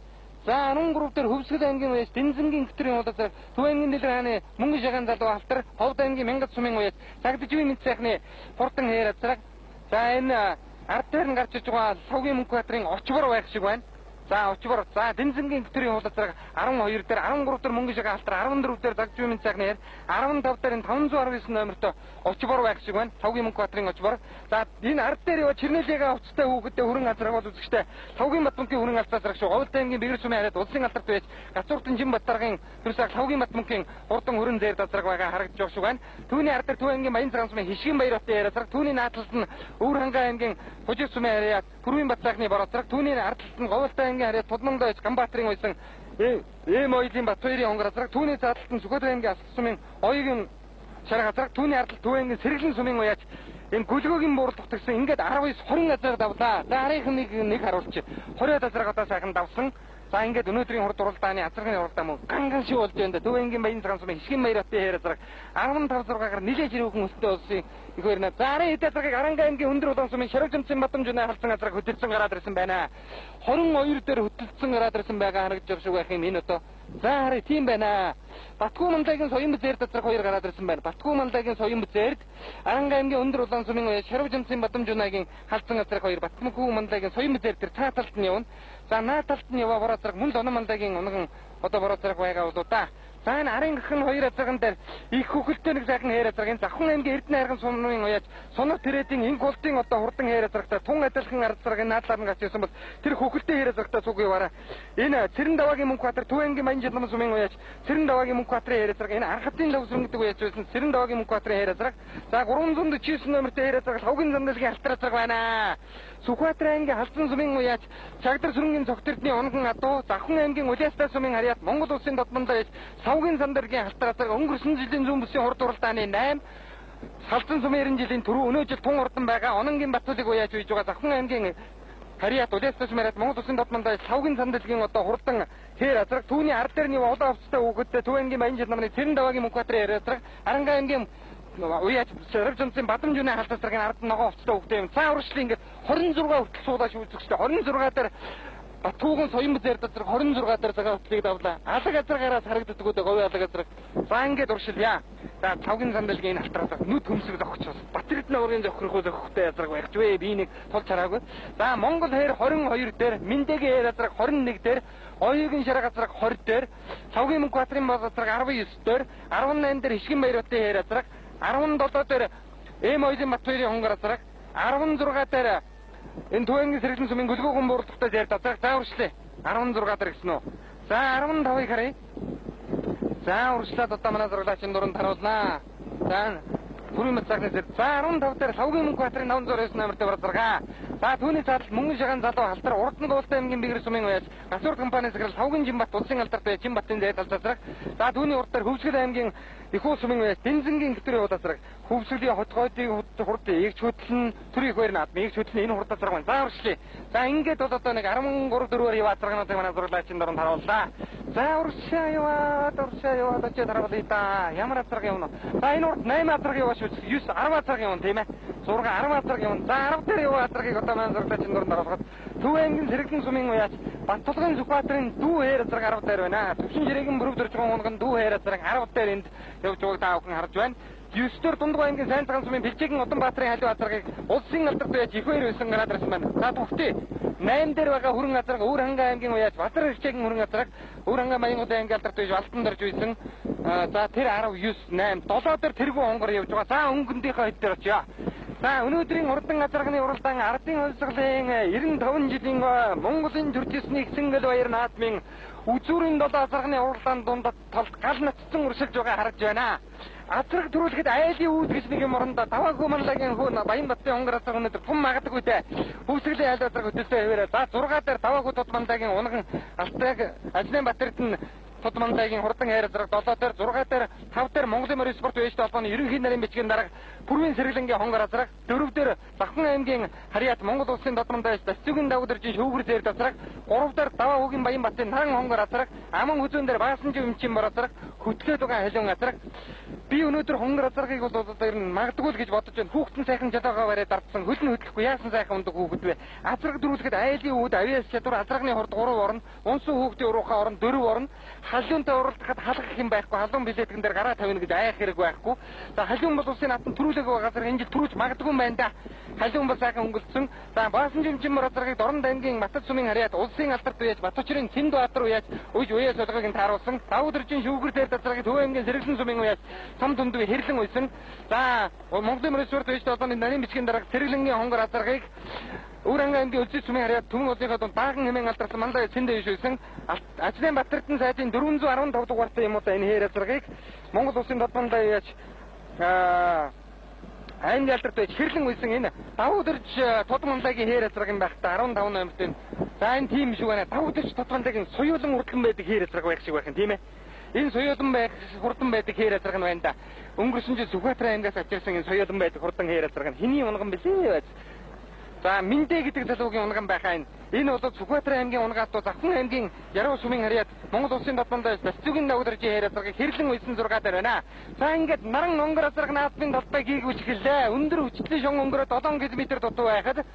S1: За 13 дээр Хөвсгөл аймгийн уяас Дэнзэнгийн хөтрийн уулазар Төв аймгийн дэлгэр хааны мөнгө шагаан залуу алтар Ховд аймгийн Мянгат сумын уяас Цагдажвын мэд сайхны хурдан хээр азраг. За энэ ард дээр нь гарч иж байгаа Лхавгийн Мөнхбаатарын очбор байх шиг байна. За очбор. За Дэнзэнгийн хөтрийн уулазар 12 дээр 13 дээр мөнгө шагаан алтар 14 дээр Цагдажвын мэд сайхны хээр 15 дээр энэ 519 номертой очбор байх шиг байна. Лхавгийн Мөнхбаатарын очбор. За энэ ард дээр ява Чернэлигийн хувцастай хүүхэдтэй хүрэн азраг бол үзэгчтэй Лхавгийн Батмөнхийн хүрэн азраг шүү. Говьд аймгийн Бэгэр сумын хараад улсын алдарт байж Гацууртан Жин Баттаргийн төрсөг Лхавгийн Батмөнхийн хурдан хүрэн зээр азраг байгаа харагдаж байгаа шиг байна. Түүний ард дээр Төв аймгийн Баян цагаан сумын Хишгийн баяр хотын хээр азраг, түүний наад талд нь Өвөр хангай аймгийн Хужир сумын хараад Пүрвийн Батцаахны бор азраг, түүний ард талд нь Говьд аймгийн хараад Тудмондоо иж Ганбаатарын уйсан Эм ойлын Батбаярын хонгор азраг, түүний цаад талд нь Сүхбаатар аймгийн Асах сумын Оёгийн шарга азраг, түүний ард талд Төв аймгийн Сэргэлэн сумын уяач энэ гүлгөөгийн буурлах гэсэн ингээд 19 20 азраг давлаа. За арийнх нэг харуулчих. 20 азраг одоо сайхан давсан. За ингээд өнөөдрийн хурд уралдааны азрагны уралдаан мөн ганган шиг болж байна да. Төв аймгийн Баян цагаан сумын Хишгийн баяр хотын хээр азраг 15 6-гаар нилээж ирүүхэн өсөлтөө болсон их баярна. За арын хэд азрагийг Аранга аймгийн өндөр улаан сумын Шарвжамцын Бадамжунаа халдсан азраг хөтөлсөн гараад ирсэн байна. 22 дээр хөтөлсөн гараад ирсэн байгаа харагдаж байгаа шиг байх юм энэ одоо. За харъя тийм байна. Батгүй Мандагийн соён зээрд азраг хоёр гараад ирсэн байна. Батгүй Мандагийн соён зээрд Аранга аймгийн өндөр улаан сумын уяа Шарвжамцын Бадамжунаагийн халдсан азраг хоёр Батгүй Мандагийн соён зээрд тэр цаа талд нь явна. За наа талд нь яваа бор азраг мөн Лонон Мандагийн унган одоо бор азраг байгаа болоо да. За энэ арын гэх нь хоёр азраган дээр их хөхөлтөө нэг сайхан хээр азраг энэ Завхан аймгийн Эрдэнэ хайрган сумын уяач Сунар Тэрэдийн инг болтын одоо хурдан хээр азрагтай тун адилхан азраг наадлаар нь гарч ирсэн бол тэр хөхөлтөө хээр азрагтай цуг яваараа. Энэ Цэрэн даваагийн Мөнхбаатар Төв аймгийн Баян жилмэн сумын уяач Цэрэн даваагийн Мөнхбаатарын хээр азраг энэ Архатын лавсран гэдэг уяач байсан Цэрэн даваагийн Мөнхбаатарын хээр азраг. За 349 номертой хээр азраг Лхавгийн замдалгийн алтар азраг байна. Сүхбаатар аймгийн Халзан сумын уяач Чагдар сүрэнгийн цогт эрдний унган адуу Завхан аймгийн Улиастай сумын харьяат Монгол улсын додмондоо иж Савгийн сандаргийн алтар азраг өнгөрсөн жилийн зүүн бүсийн хурд уралдааны 8 Халзан сумын 90 жилийн түрүү өнөө жил тун урдан байгаа Ононгийн Батүлийг уяаж үйж байгаа Завхан аймгийн харьяат Улиастай сумын харьяат Монгол улсын додмондоо иж Савгийн сандалгийн одоо хурдан хээр азраг түүний ард дээр нь улаан хувцастай хүүхэдтэй Төв аймгийн Баян жил намны Цэрэн даваагийн Мөнхбаатарын хээр азраг Аранга аймгийн уяач Шарвжамцын Бадамжунаа халдасраг ард ногоо хувцастай хүүхдээ юм. За урагшлын ингээд 26 хүртэл суулаа шүүцэгчтэй 26 дээр Батууган соён зээр газар 26 дээр цагаан хөтлийг давлаа. Алаг азрагаараас харагддаг үү говийн алаг азраг. За ингээд уршилъя. За Лхавгийн сандалгийн энэ алтар азраг нүд хөмсөг зогч бас. Батэрдэн аврагын зохирхоо зохихтой азраг байх ч вэ. Би нэг тулж хараагүй. За Монгол хээр 22 дээр, Миндэгийн хээр азраг 21 дээр, Оюугийн шарга азраг 20 дээр, Лхавгийн Мөнхбаатарын бол азраг 19 дээр, 18 дээр Хишгийн баяр хотын хээр азраг, 17 дээр Эм ойлын Батбаярын хонгор азраг, 16 дээр энэ Төв аймгийн Сэргэлэн сумын гүлгөөгөн буурлахтай зээр азраг. За уршлаа. 16 дээр гэсэн үү? За 15-ыг харъя. За уршлаад одоо манай зурагдаачийн дуранд харуулнаа. За Пүрвийн Батцаахны зэр. За 15 дээр Лхавгийн Мөнхбаатарын 509 номертой бор азрага. За түүний цаадал мөнгөн шагаан залуу халтар урд нь Гуултай аймгийн Бэгэр сумын уяач Гацуур компани захирал Лхавгийн Жинбат улсын алдарт байж Жинбатын зээр талд азраг. За түүний урд дээр Хөвсгөл аймгийн Ихүү сумын уяач Дэнзэнгийн хөтрийн хурд азраг. Хөвсгөлийн хот гойдыг хурд эгч хөтлөн төр их баяр наадмын эгч хөтлөн энэ хурд азраг байна. За уршлаа. За ингээд бол одоо нэг 13 4-ээр яв азрагнуудыг манай зураглаачийн дорнд харууллаа. За уршаа яваад уршаа яваад очиж харуулъя да. Ямар азраг явна? За энэ урд 8 азраг яваа шүү. 9 10 азраг явна тийм ээ. 6 10 азраг явна. За 10 дээр яваа азрагийг одоо манай зураглаачийн дорнд харуулхад Төв аймгийн Сэргэлэн сумын уяач Баттулгын Сүхбаатарын дүү хээр азраг 10 дээр байна. Төвшин жирэгэн бүрв дөржгөн унган дүү хээр азраг 10 дээр энд явж байгааг та бүхэн харж байна. 9 дээр Дундгой аймгийн Сайн цагаан сумын Бэлчээгийн Уданбаатарын халиу азрагийг улсын алдарт уяач их баяр байсан гараад ирсэн байна. За тогтъё. 8 дээр байгаа хүрэн азраг Өвөр хангай аймгийн уяач Бадраг Ирчээгийн хүрэн азраг Өвөр хангай Маянгуудын аймгийн алдарт уяач Алтан дорж үйсэн. За тэр 10 9 8 7 дээр тэргүүн онгор явж байгаа. За өнгөндийнхөө хэд дээр очъё. За өнөөдрийн урдан азрагны уралдаан ардын хувьсгалын 95 жилийн Монголын төржсний Эсэнгэл баяр наадмын үзүүрийн 7 азрагны уралдаан дунд талд гал нацсан уршилж байгаа харагдж байна. Азраг төрүүлэхэд айлын үүд гэж нэг юм орондоо даваагүй манлагийн хөө Баян батын хонгор азраг өнөөдөр тум магадгүй дээ. Хөвсгөлийн айл азраг хөдөлсөн хэвээрээ. За 6 дээр даваагүй тод манлагийн унган алтайг Ажлын Батэрдэн тод манлагийн хурдан хайр азраг 7 дээр 6 дээр 5 дээр Монголын морин спорт үеэжтэй холбооны ерөнхий нарийн бичгийн дарга Пүрвийн сэргэлэнгийн хонгор азраг. 4 дээр Завхан аймгийн Харьяат Монгол улсын Додмондоо Дасцүгийн дагуудэржийн шүүгэр зээр азраг. 3 дээр Даваа хүүгийн Баянбатын наран хонгор азраг. Аман хүзүүн дээр Баасанжив эмчийн бор азраг. Хөтлөөд байгаа халиун азраг. Би өнөөдөр хонгор азрагийг бол одоо ер нь магадгүй л гэж бодож байна. Хүүхдэн сайхан жалаагаа бариад дардсан. Хөл нь хөдлөхгүй яасан сайхан ундаг хүүхэд вэ? Азраг дөрүүлэхэд айлын үүд авиас чадвар азрагны хурд 3 орно. Унсан хүүхдийн урууха орно 4 орно. Халиунтай уралдахад халах юм байхгүй. Халуун билетгэн дээр гараа тавина гэж айх хэрэг байхгүй. За халиун бол улсын наадам төрүүлээгүй байгаа газар энэ жил төрүүлж магадгүй юм байна да. Халиун бол сайхан өнгөлдсөн. За Баасанжив эмчийн бор азрагийг Дорнод аймгийн Батат сумын Харьяат улсын алдарт үеэж Батучрын Цэнд Баатар уяаж уйж уяас болгоог нь тааруулсан. Давуудэржийн шүүгэр дээр азрагийг Төв аймгийн Сэргэлэн сумын уяаж том түндүү хэрлэн уйсан. За Монголын морин спорт үеэжтэй холбооны нарийн бичгийн дарга Сэргэлэнгийн хонгор азрагийг Өвөр аймгийн Өлзий сумын Харьяат Түмэн улсынхаа дунд Баахан хэмээн алдарсан Мандаа Цэндэ биш байсан. Ажлын Батэрдэн сайдын 415 дугаартай юм уу да энэ хээр азрагийг Монгол улсын Додмондоо яаж аймгийн алдарт байж хэрлэн үйсэн энэ Давуудэрж Тодмонлагийн хээр азраг юм байх та 15 номерт энэ. За энэ тийм шиг байна. Давуудэрж Тодмонлагийн соёолон урдлан байдаг хээр азраг байх шиг байх юм тийм ээ. Энэ соёолон байх хурдан байдаг хээр азраг нь байна да. Өнгөрсөн жил Сүхбаатар аймгаас авчирсан энэ соёолон байдаг хурдан хээр азраг нь хэний унган бэлээ байж. За Мэндэ гэдэг залуугийн унган байхаа энэ. Энэ бол Сүхбаатар аймгийн унгаатуу Завхан аймгийн Яруу сумын Харьяат Монгол улсын Додмондоо Дасцүгийн дагуудэржийн хээр азрагийг хэрлэн уйсан 6 дээр байна. За ингээд наран онгор азраг наадмын талбайг хийгүүлж эхэллээ. Өндөр хүчлийн шон өнгөрөө 7 км дутуу байхад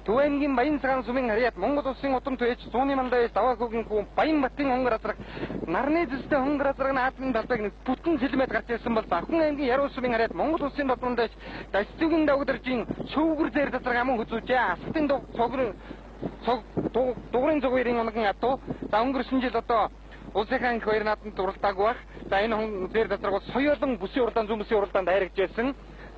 S1: Төв аймгийн Баян цагаан сумын Харьяат Монгол улсын удам түвэж зууны мандаа Даваа хүүгийн хүү Баянбатын онгор азраг нарны зүстэй онгор азраг наадмын талбайг бүтэн сэлмэд гарч ирсэн бол Завхан аймгийн Яруу сумын Харьяат Монгол улсын Додмондоо Дасцүгийн дагуудэржийн шүүгэр зээр азраг аман хүзүүжээ. Асалтын цогрын дугуурын зүгээрийн унган адуу. За өнгөрсөн жил одоо улсынхаа анх хоёр наадамд уралдаагүй байх. За энэ зээр газраг бол соёолон бүсийн уралдаан зүүн бүсийн уралдаанд дайрагж байсан.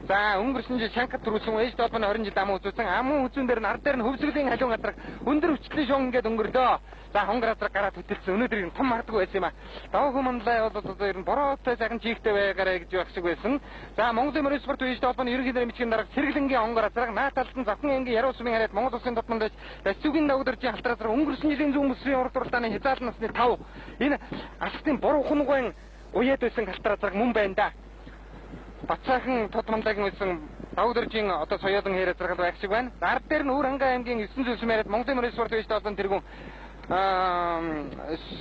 S1: За өнгөрсөн жил Шанхад төрүүлсэн ээж долбоны 20 жил аман үзүүлсэн. Аман үзүүн дээр нь ард дээр нь хөвсгөлийн халуун газраг өндөр хүчлийн шон ингээд өнгөрлөө. За хонгор газраг гараад хөтөлсөн. Өнөөдөр юм том мардгүй байсан юм а. Даваа хүмүүнлээ бол одоо ер нь бороотой сайхан чийгтэй байгаарэ гэж байх шиг байсан. За Монголын морин спорт үеийн холбооны ерөнхий нэрийн бичгийн дарга Сэргэлэнгийн хонгор газраг нааталдан Завхан аймгийн Яруу сумын Харьяат Монгол улсын Додмонд Дасцүгийн дагуудэржийн халтар газраг өнгөрсөн жилийн зүүн бүсийн урд уралдааны хязгаарлалт насны 5. Энэ алстын буруу хунгаан уяад байсан халтар газраг мөн байна да. Бацаахан Тодмонлагийн үйсэн Давуудэржийн одоо соёолон хээр азраг байх шиг байна. Ард дээр нь Өвөр аймгийн 9 зүйлсмээр яриад Монголын морин спорт үеийн холбооны тэргүүн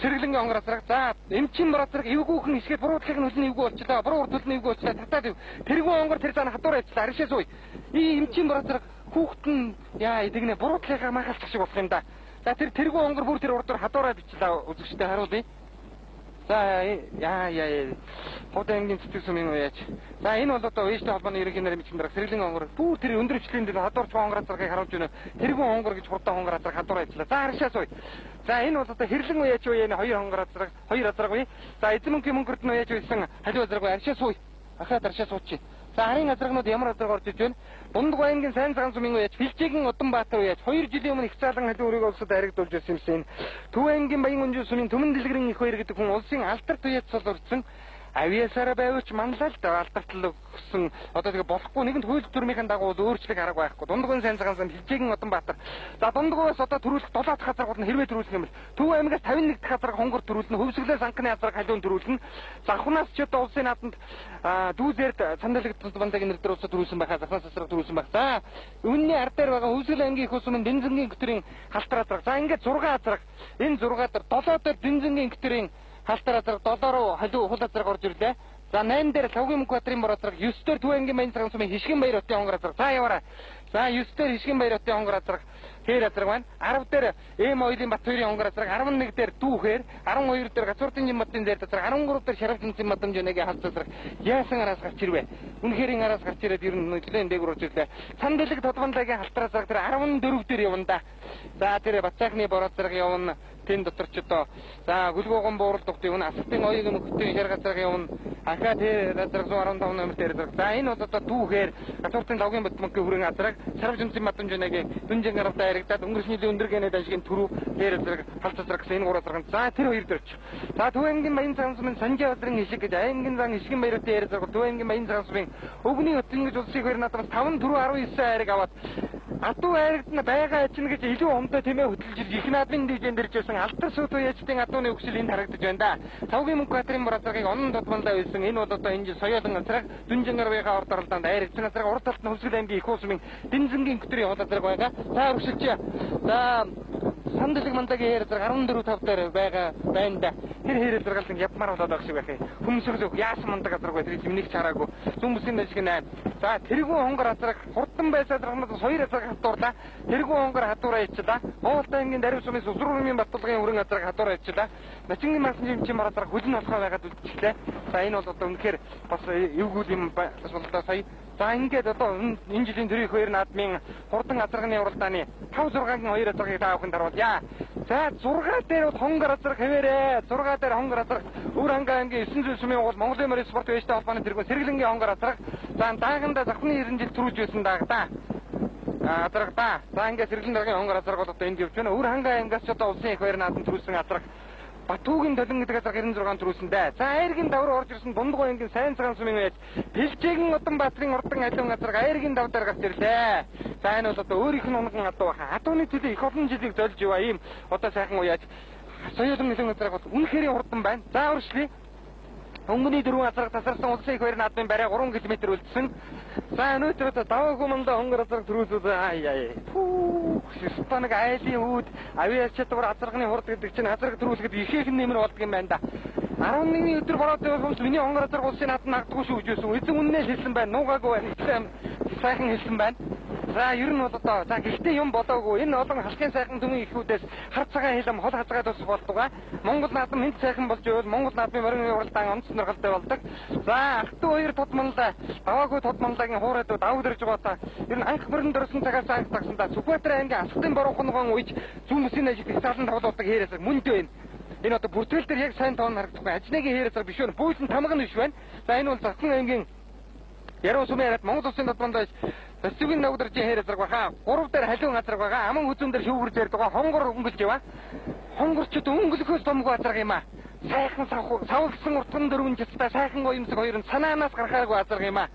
S1: Сэргэлэнгийн хонгор азраг. За эмчийн бор азраг эвгүүхэн исгээд буруу талыг нь хөлн эвгүй болчлаа. Буруу урд хөлн эвгүй болчлаа. Татаад ив. Тэргүүн хонгор тэр зан хадуур явчлаа. Аршаа сууй. И эмчийн бор азраг хүүхэд нь яа тэгнэ буруу талынхаа маахалчих шиг болох юм да. За тэр тэргүүн хонгор бүр тэр урд хадуураа бичлээ үзэгчтэй харуулъя. За яа яа Хот аймгийн цэцэг сумын уяач. За энэ бол одоо ээжтэй холбооны ерөнхий нарийн бичгийн дарга Сэргэлэн онгор бүр тэр өндөр хүчлийн дээр хадуурч хонгор азрагийг харуулж байна. Тэргүүн онгор гэж хурдан хонгор азраг хадуур ажиллаа. За харшаа сууй. За энэ бол одоо хэрлэн уяач уяаны хоёр хонгор азраг хоёр азраг уя. За эзэн мөнхийн мөнгөрт нь уяач уясан халиу азраг уя. Аршаа сууй. Ахаад аршаа суучих. За харын азрагнууд ямар азраг орж иж байна? Дундгой аймгийн сайн цагаан сумын уяач Филчигийн Уданбаатар уяач 2 жилийн өмнө их цаалан халиу өрөг улсад харигдуулж байсан юмсан. Төв аймгийн Баян өнжин сумын Түмэн дэлгэрэн их хоёр гэдэг хүн улсын алдарт уяач цол урдсан. Авиасаараа байвч манлайлт алдартлал өгсөн. Одоо тэгээ болохгүй нэгэнт хууль дүрмийн дагуу өөрчлөх арга байхгүй. Дундгуйн сайн цагаан сум Хилчээгийн Уданбаатар. За Дундгуйс одоо төрүүлэх 7 дахь газар гол нь хэрвээ төрүүлэх юм бол Төв аймгаас 51 дахь газар хонгор төрүүлнэ. Хөвсгөлөөс анхны газар халуун төрүүлнэ. Завхнаас ч одоо улсын наадамд дүүзээрд сандалагдсан бандагийн нэр дээр улсад төрүүлсэн байхаа завхнаас асраг төрүүлсэн байх. За үүний ард дээр байгаа Хөвсгөл аймгийн их сумын Дэнзэнгийн көтөрийн халтар азраг. За ингээд 6 азраг. Энэ 6 дээр 7 дээр Дэнзэнгийн көтөрийн халтар азраг 7 руу халиу хул азраг орж ирлээ. За 8 дээр Лавгийн Мөнхбаатарын бор азраг, 9 дээр Төв аймгийн Баян цагаан сумын Хишгэн баяр хотын хонгор азраг. За яваарай. За 9 дээр Хишгэн баяр хотын хонгор азраг, хээр азраг байна. 10 дээр Эм ойлын Бат хоёрын хонгор азраг, 11 дээр Дүүхээр, 12 дээр Гацууртын Жинбатын зэр азраг, 13 дээр Шарав Жинцэн Мадамжунегийн халц азраг. Яасан араас гарч ирвэ? Үнэхэрийн араас гарч ирээд ер нь нөлөөний дээгүүр орж ирлээ. Сандалэг Тодмонлагийн халтар азраг тэр 14 дээр явна да. За тэр Бацаахны бор азраг явна. Тэн дотор ч одоо за гүлгөөгөн буурал дугт явна. Асалтын оёг мөхтийн хэр газраг явна. Ахаа тэр газраг 115 номер дээр азраг. За энэ бол одоо Дүүхээр Гацууртын Лавгийн Батмөнхийн хүрэн азраг, Шарав Жинцэн Мадамжунегийн дүнжин гаралтай харагдаад өнгөрсөн жилийн өндөр гэнэ дажгийн түрүү тэр азраг, халц азраг гэсэн энэ гурав азраг. За тэр хоёр дээр ч. За Төв аймгийн Баян цагаан сумын Санжаа бадрын ишиг гэж аймгийн зан Ишгэн баярын хэр азраг Төв аймгийн Баян цагаан сумын өвгний хотын гэж улсын хоёр наадмаас 5 4 19 хайрыг аваад Адуу айрагдна байгаа ажина гэж илүү омдоо тэмээ хөдөлж их наадмын дижэн дэрж байсан алдар сүйт уяачдын адууны өгсөл энд харагдаж байна да. Тавгийн мөнгө Батрын Буразаргийг онон тодмондоо байсан. Энэ бол одоо энэ жил соёолон азраг Дүнжингарвынхаа урд оролдоонд айрагдсан азраг урд талд нь Хөвсгөл аймгийн их уусмын Дэнзэнгийн көтрийн хол азраг байгаа. За өргөсөлч. За Сандалэг мандагийн хээр азраг 14-5 дээр байгаа байна да. Тэр хээр азрагалан явмаар болоод байгаа шиг байх юм. Хөмсөглөх яасан мандаг азраг бай тэр минийг чараагүй. Зүүн бүсийн дэшиг 8. За тэргүүн хонгор азраг хурдан байсан азрагнаас хоёр азраг хатуурлаа. Тэргүүн хонгор хатуураа ичла. Хоолтой аймгийн Дарив сумын Сүсрүүрмийн Баттулгын өрөн азраг хатуураа ичла. Начингийн масан жимчин мар азраг хөлн болохоо байгаад үлдчихлээ. За энэ бол одоо үнэхээр бас эвгүй юм бас боллоо сая. За ингээд одоо энэ жилийн төрийн хоёр наадмын хурдан азрагны уралдааны 5 6-гийн хоёр азрагийг та бүхэнд харуулъя. За 6 дээр бол хонгор азраг хэвээрээ. 6 дээр хонгор азраг Өвөр хангай аймгийн 900 сумын угуул Монголын морь спорт вэжтэй холбооны тэргүүн Сэргэлэнгийн хонгор азраг. За дааганда завхны 90 жил түрүүлж байсан даагда. Азраг да. За ингээд Сэргэлэн даргын хонгор азраг бол одоо энд явж байна. Өвөр хангай аймгаас ч одоо улсын их хоёр наадам түрүүлсэн азраг Батүгийн толон гэдэг азраг 96 түрүүлсэн дээ. За айргийн давар орж ирсэн Дундгой аймгийн сайн цагаан сумын байж Пэлжээгэн Уданбаатарын урдан алиун азраг айргийн дав дээр гарч ирлээ. За энэ бол одоо өөрийнх нь унган адуу баха. Адууны төлөө их олон жилийг золж яваа ийм одоо сайхан уяаж соёолон нэлэн азраг бол үнэхээр хурдан байна. За уршлие. Өнгөний дөрвөн азраг тасарсан улсын их хоёр наадмын барай 3 км үлдсэн. За өнөөдөр одоо даваагүй мандаа хонгор азраг түрүүлүүд ай ай. Пүү, ёстой нэг айлын үүд авиас чадвар азрагны хурд гэдэг чинь азраг түрүүлэхэд ихээхэн нэмэр болдго юм байна да. 11 өдөр бороод явсан миний хонгор азраг улсын наадам нагдгүй шүү гэж байсан. Эзэн үннээ хэлсэн байна. Нуугаагүй байна. Сайхан хэлсэн байна. За ер нь бол одоо за гэхдээ юм болоогүй. Энэ олон халахын сайхан төмөн ихүүдээс хар цагаан хилэм хол хазгаа тус болдгоо. Монгол наадам энд сайхан болж байвал Монгол наадмын морин уралдаан онц сонирхолтой болдог. За ах トゥ хоёр тодмонлаа. Даваагүй тодмонлагийн хуурайд давг дэрж байгаа. Ер нь анх мөрөн дөрсөн цагаас анх тагсан да. Сүхбаатар аймгийн Асгатын бороохон үеч зүүн бүсийн ажил их цаалан тоглоудаг хээрээс мөндөө байна. Энэ одоо бүртгэл дээр яг сайн тоон харагдахгүй. Ажнаагийн хээрээс биш үү? Бүүсэн тамга нь биш байна. За энэ бол Завхан аймгийн Яруу сумын яриад Монгол улсын тодмондоо Төсвийн ногдоржийн хээр азраг баха. 3 дээр халиун азраг байгаа. Аман хүзүүн дээр шүүгэрж ярьдаг. Хонгор өнгөлж яваа. Хонгорчд өнгөлөхөөс томгүй азраг юм аа. Сайхан савлсан уртган дөрвөн жицтай сайхан гоёмсог хоёр нь санаанаас гарахааргүй азраг юм аа.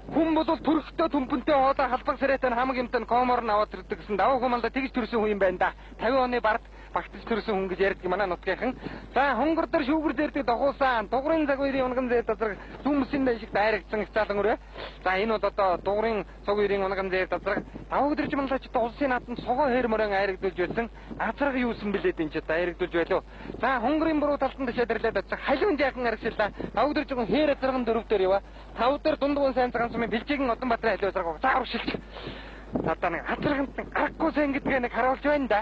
S1: Хүн бол төрхтөө төмпөнтэй хоолой халбаг сэрээтэй хамаг юмтай комор нь аваад ирдэг гэсэн даваа хүмүүлдэ тэгж төрсөн хүн юм байна да. 50 оны бард багтаж төрсөн хүн гэж ярьдаг манай нутгийнхан. За хонгор дээр шүүгэр дээрдэг дохуусан дугрын цаг үеийн унган зээр тазраг зүүн бүсийн дэшиг дайрагдсан их цаалан өрөө. За энэ бол одоо дугрын цаг үеийн унган зээр тазраг даваа өдөрж манлаач одоо улсын наадамд согоо хээр мөрөн айрагдуулж байсан. Азраг юусан бэлээд энэ ч дайрагдуулж байлуу. За хонгорын буруу талтан дэшээ дэрлээд очиж халиун жаахан аргишлаа. Даваа өдөрж байгаа хээр азраган дөрөв дээр яваа. Тав дээр дундгуун сайн цагаан сумын бэлжээгэн Уданбаатарын халиу азраг. За уршилч. Одоо нэг азраганд гарахгүй сайн гэдгээ нэг харуулж байна да.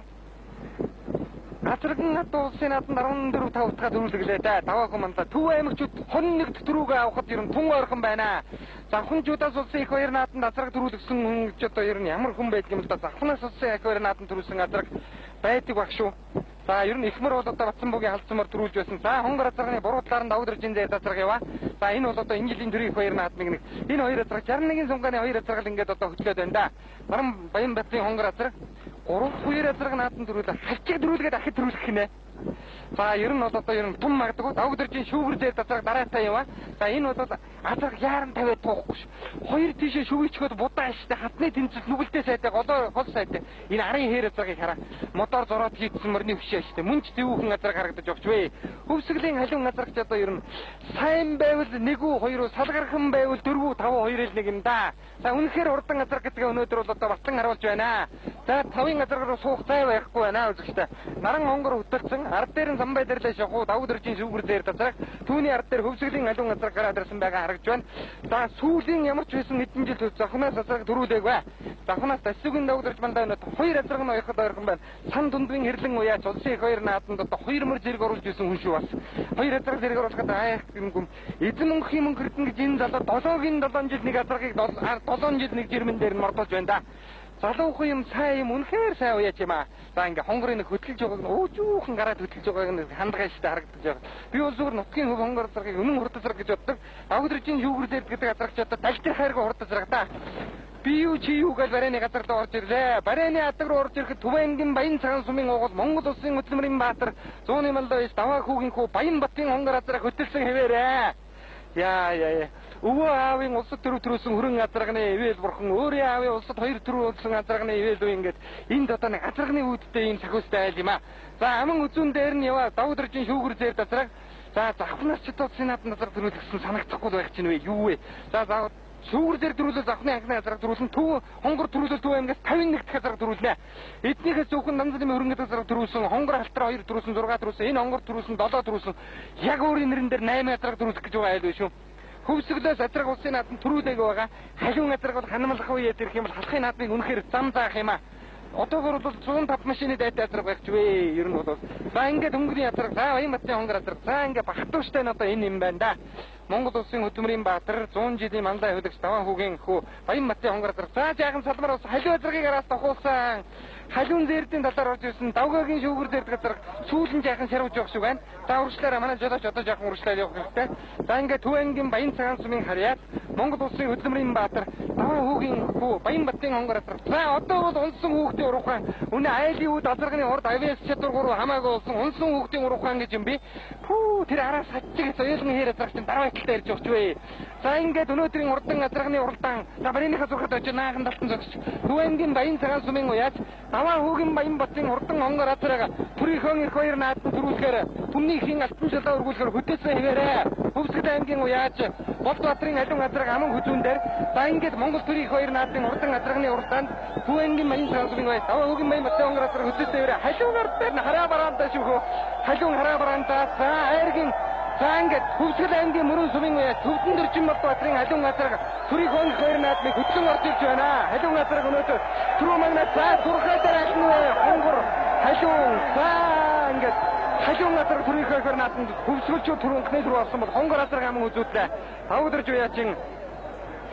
S1: Газарган ад улсын наадамд 14 5 утгаа дөрүүлгэлээ да. Даваагүй мандаа Төв аймагчуд хон нэгд төрүүгээ авахд ер нь тун ойрхон байна. Завханчуудаас улсын их хоёр наадамд азраг төрүүлсэн хүн гэж одоо ер нь ямар хүн байдаг юм л да. Завханаас улсын их хоёр наадамд төрүүлсэн азраг байдаг баг шүү. За ер нь ихмэр бол одоо Батсанбуугийн халдсамар төрүүлж байсан. За хонгор азрагны буруу талаар нь давуу дэржин зээр азраг яваа. За энэ бол одоо энэ жилийн төрийн их хоёр наадмыг нэг энэ хоёр азраг 61 сунгааны хоёр азраг л ингээд одоо хөтлөөд байна да. Наран Баянбатын хонгор азраг 3 хоёр азраг наадам төрүүлээ. Хавчиг төрүүлгээд ахид төрүүлэх гинэ. За ер нь бол одоо ер нь тум магадгүй давг дэржин шүүгэр зээр азраг дараатай яваа. За энэ бол азраг яаран тавиад туухгүй ш. Хоёр тийшээ шүгийчгөөд будаа аштай хатны тэмцэл нүгэлтэй сайтай голоо гол сайтай. Энэ арын хээр азрагийг хараа. Мотор зороод хийдсэн морины хөшөө аштай. Мөн ч зэвүүхэн азраг харагдаж огч вэ. Хөвсгөлийн халиун азрагч одоо ер нь сайн байвал 1 үү 2 үү салгархан байвал 4 үү 5 2 л нэг юм да. За үнэхээр хурдан азраг гэдгээ өнөөдөр бол одоо батлан харуулж байна. За тавын азраг руу суух зай байхгүй байна үзэгчтэй. Наран онгор хөтөлсөн ард дээр нь самбай дэрлээ шахуу давуу дэржин шүүгэр зээр тазраг түүний ард дээр хөвсгөлийн халиун азраг гараад ирсэн байгаа харагдж байна. За сүүлийн ямар ч байсан хэдэн жил завхнаас азраг төрүүлээгүй. Завхнаас дасигийн давуу дэрж мандаа өнөд хоёр азраг нь ойрход ойрхон байна. Сан дундын хэрлэн уяач улсын их хоёр наадамд одоо хоёр мөр зэрэг оруулж исэн хүн шүү бас. Хоёр азраг зэрэг оруулахад айх юм. Эзэн мөнхийн мөнгө хэрдэн гэж энэ залуу 7-гийн 7 жил нэг азрагийг 7 жил нэг жирмэн дээр нь мордолж байна да. Залуухан юм сайн юм үнэхээр сайн уяач юм аа. За ингээ хонгорын нэг хөтөлж байгааг нь өөжүүхэн гараад хөтөлж байгааг нь хандгай штэ харагдаж байгаа. Би бол зүгээр нутгийн хөв хонгор азрагийг үнэн хурд азраг гэж боддог. Давуу дэржин шүүгэр зээр гэдэг азрагч одоо далдирхааргүй хурд азраг да. Би юу чи юу гэж барайны газар руу орж ирлээ. Барайны адаг руу орж ирэхэд Төв аймгийн Баян цагаан сумын угуул Монгол улсын хөдөлмөрийн баатар зууны малдаа иш даваа хүүгийн хүү Баянбатын хонгор азраг хөтөлсөн хэвээрээ. Яа яа. Өвөө аавын улсад төрөв төрөөсөн хөрөн азарганы ивэл бурхан, өөрийн аавын улсад хоёр төрөв болсон азарганы ивэл үе ингээд энд одоо нэг азарганы үүдтэй ийм сахиустай айл юм а. За аман үзүүн дээр нь яваа давгдржин шүүгэр зээр азарга. За завхнаас ч улсын наадам азарга төрүүлсэн санагдахгүй байх чинь вэ юу вэ? За за шүүгэр зээр төрүүлэл завхны анхны азарга төрүүлсэн, төв хонгор төрүүлэл төв аймгаас 51 дахь азарга төрүүлнэ. Эднийхээс зөвхөн Данзаны хөрөнгө азарга төрүүлсэн, хонгор халтар 2 төрүүлсэн, 6 төрүүлсэн, энэ хонгор төрүүлсэн, 7 төрүүлсэн. Яг өөрийн нэрэн дээр 8 азарга төрүүлэх гэж байгаа айл биш үү? Хөвсгөлөөс азарга улсын наадам төрүүлээг байгаа. Халиун азарга бол ханамлах үеэд ирэх юм бол халахын наадмыг үнэхээр зам заах юм а. Одоогор бол 105 машины дайтай азарга байх ч вэ. Ер нь бол за ингээд хөнгөрийн азарга, за Баянбатын хонгор азарга, за ингээд багтууштай нь одоо энэ юм байна да. Монгол улсын хөдөлмөрийн баатар 100 жилийн манлай хөдөгч Даван хүүгийн хүү Баянбатын хонгор азарга. За жаахан салмар ус халиу азаргыг араас тохуулсан. Халиун зээрдийн талаар орж ирсэн давгагийн шүүгэр зээрдэг азарга сүүлэн жаахан шарвж явах шиг байна. За урагшлаараа манай жолооч одоо жаахан урагшлаад явах хэрэгтэй. За ингээд Төв ангийн Баян цагаан сумын харьяат Монгол улсын хөдөлмөрийн баатар Даван хүүгийн хүү Баянбатын хонгор азарга. За одоо бол унсан хүүхдийн уруухан. Үнэ айлын үүд азарганы урд авиас чадвар гурав хамаагүй болсон унсан хүүхдийн уруухан гэж юм би. Пүү тэр араас хачиг соёлон хээр азарга чинь дараа талтай ирж явчих вэ. За ингээд өнөөдрийн урдан азарганы уралдаан за барийнхаа зурхад очиж наахан талтан зогсож Төв ангийн Баян цагаан сумын уяаж Даван хүүгийн Баянбатын урдан онгор азарга төрийнхөө их хоёр наадам төрүүлэхээр түмнийхийн алтан жолоо өргүүлэхээр хөтөөсөн хэвээрээ Хөвсгөл аймгийн уяаж Болдбаатрын алин азарга аман хүзүүн дээр за ингээд Монгол төрийн их хоёр наадын урдан азарганы уралдаанд Төв ангийн Баян цагаан сумын уяаж Даван хүүгийн Баянбатын онгор азарга хөтөөсөн хэвээрээ халиун ард дээр хараа бараандаа шүүхөө халиун хараа бараандаа за айргийн за ингээд Хөвсгөл аймгийн мөрөн сумын уяаж Төвдөн дөржин Болдбаатрын алин азарга төрийн их хоёр наадмыг хөтлөн орж ирж байна. Халиун азарга өнөөдөр түрүү магнаа за сурхай дээр алин вэ хонгор халиун за ингээд халиун азарга төрийн их хоёр наадманд хөвсгөлчүүд түрүү анхны түрүү болсон бол хонгор азарга аман үзүүдлээ. Тавдэрж уяачин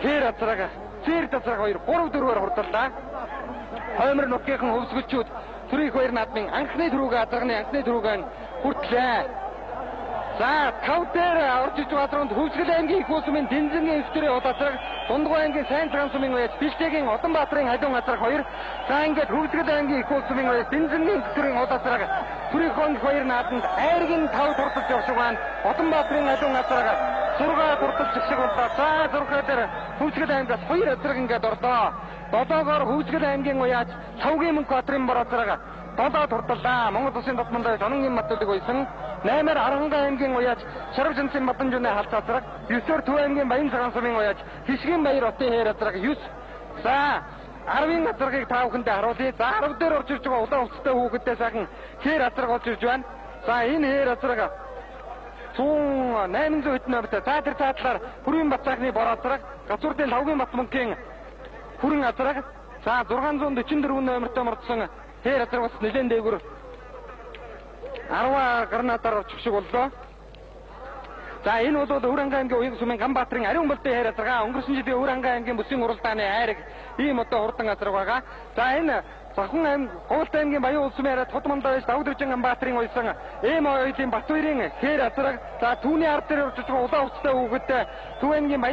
S1: хээр азарга зээрд азарга 2 3 4-ээр хурдаллаа. Хоймор нутгийнхан хөвсгөлчүүд төрийн их хоёр наадмын анхны түрүүгээ азарганы анхны түрүүгээ хүртлээ. За тав дээр орж иж байгаа газранд Хөвсгөл аймгийн их улсмын Дэнзэнгийн өвчтөрийн уд азарга, Дундгой аймгийн Сайн цагаан сумын уяаж Бэлчээгийн Улаанбаатарын халиун азарга 2. За ингээд Хөвсгөл аймгийн их улсмын уяаж Дэнзэнгийн өвчтөрийн уд азарга төрийн их хоёр нааданд айргийн 5 турталж явах шиг байна. Улаанбаатарын халиун азарга 6 турталж шиг боллоо. За 6 дээр Хөвсгөл аймгаас 2 азарга ингээд орлоо. 7-оор Хөвсгөл аймгийн уяаж Цавгийн мөнх баатрын бор азарга 7 турталлаа. Монгол улсын дотмондоо Жононгийн Батүлэг уйсан 8-аар Архангай аймгийн уяаж Шарав жанцын Баданжууны халц азарга, 9-оор Төв аймгийн Баян цагаан сумын уяаж Хишгийн Баяр хотын хээр азарга 9. За 10-ын азаргыг та бүхэндээ харуулъя. За 10 дээр орж ирж байгаа улаан хувцастай хүүхэдтэй сайхан хээр азарга орж ирж байна. За энэ хээр азарга 100 800 хэдэн номертой. За тэр цаатлаар Хүрийн бат сайхны бор азарга, Гацуурдын Лавгийн бат мөнхийн хүрэн азарга. За 644 номертой мордсон хээр азарга бас нэлээд дээгүр 10 гранатаар очих шиг боллоо. За энэ бол Өвөр аймгийн уян сумын Ганбаатарын ариун болдын хайр азарга. Өнгөрсөн жилийн Өвөр аймгийн бүсийн уралдааны айраг ийм одоо хурдан азарга байгаа. За энэ Завхан аймаг Говьт аймгийн Баян улсын яриа тод мандаа байж Давдэржин Ганбаатарын уйсан эм оюутын Батбаярын хээр азарга. За түүний ард дээр орж байгаа улаан хувцастай хүүхэд Төв аймгийн Баян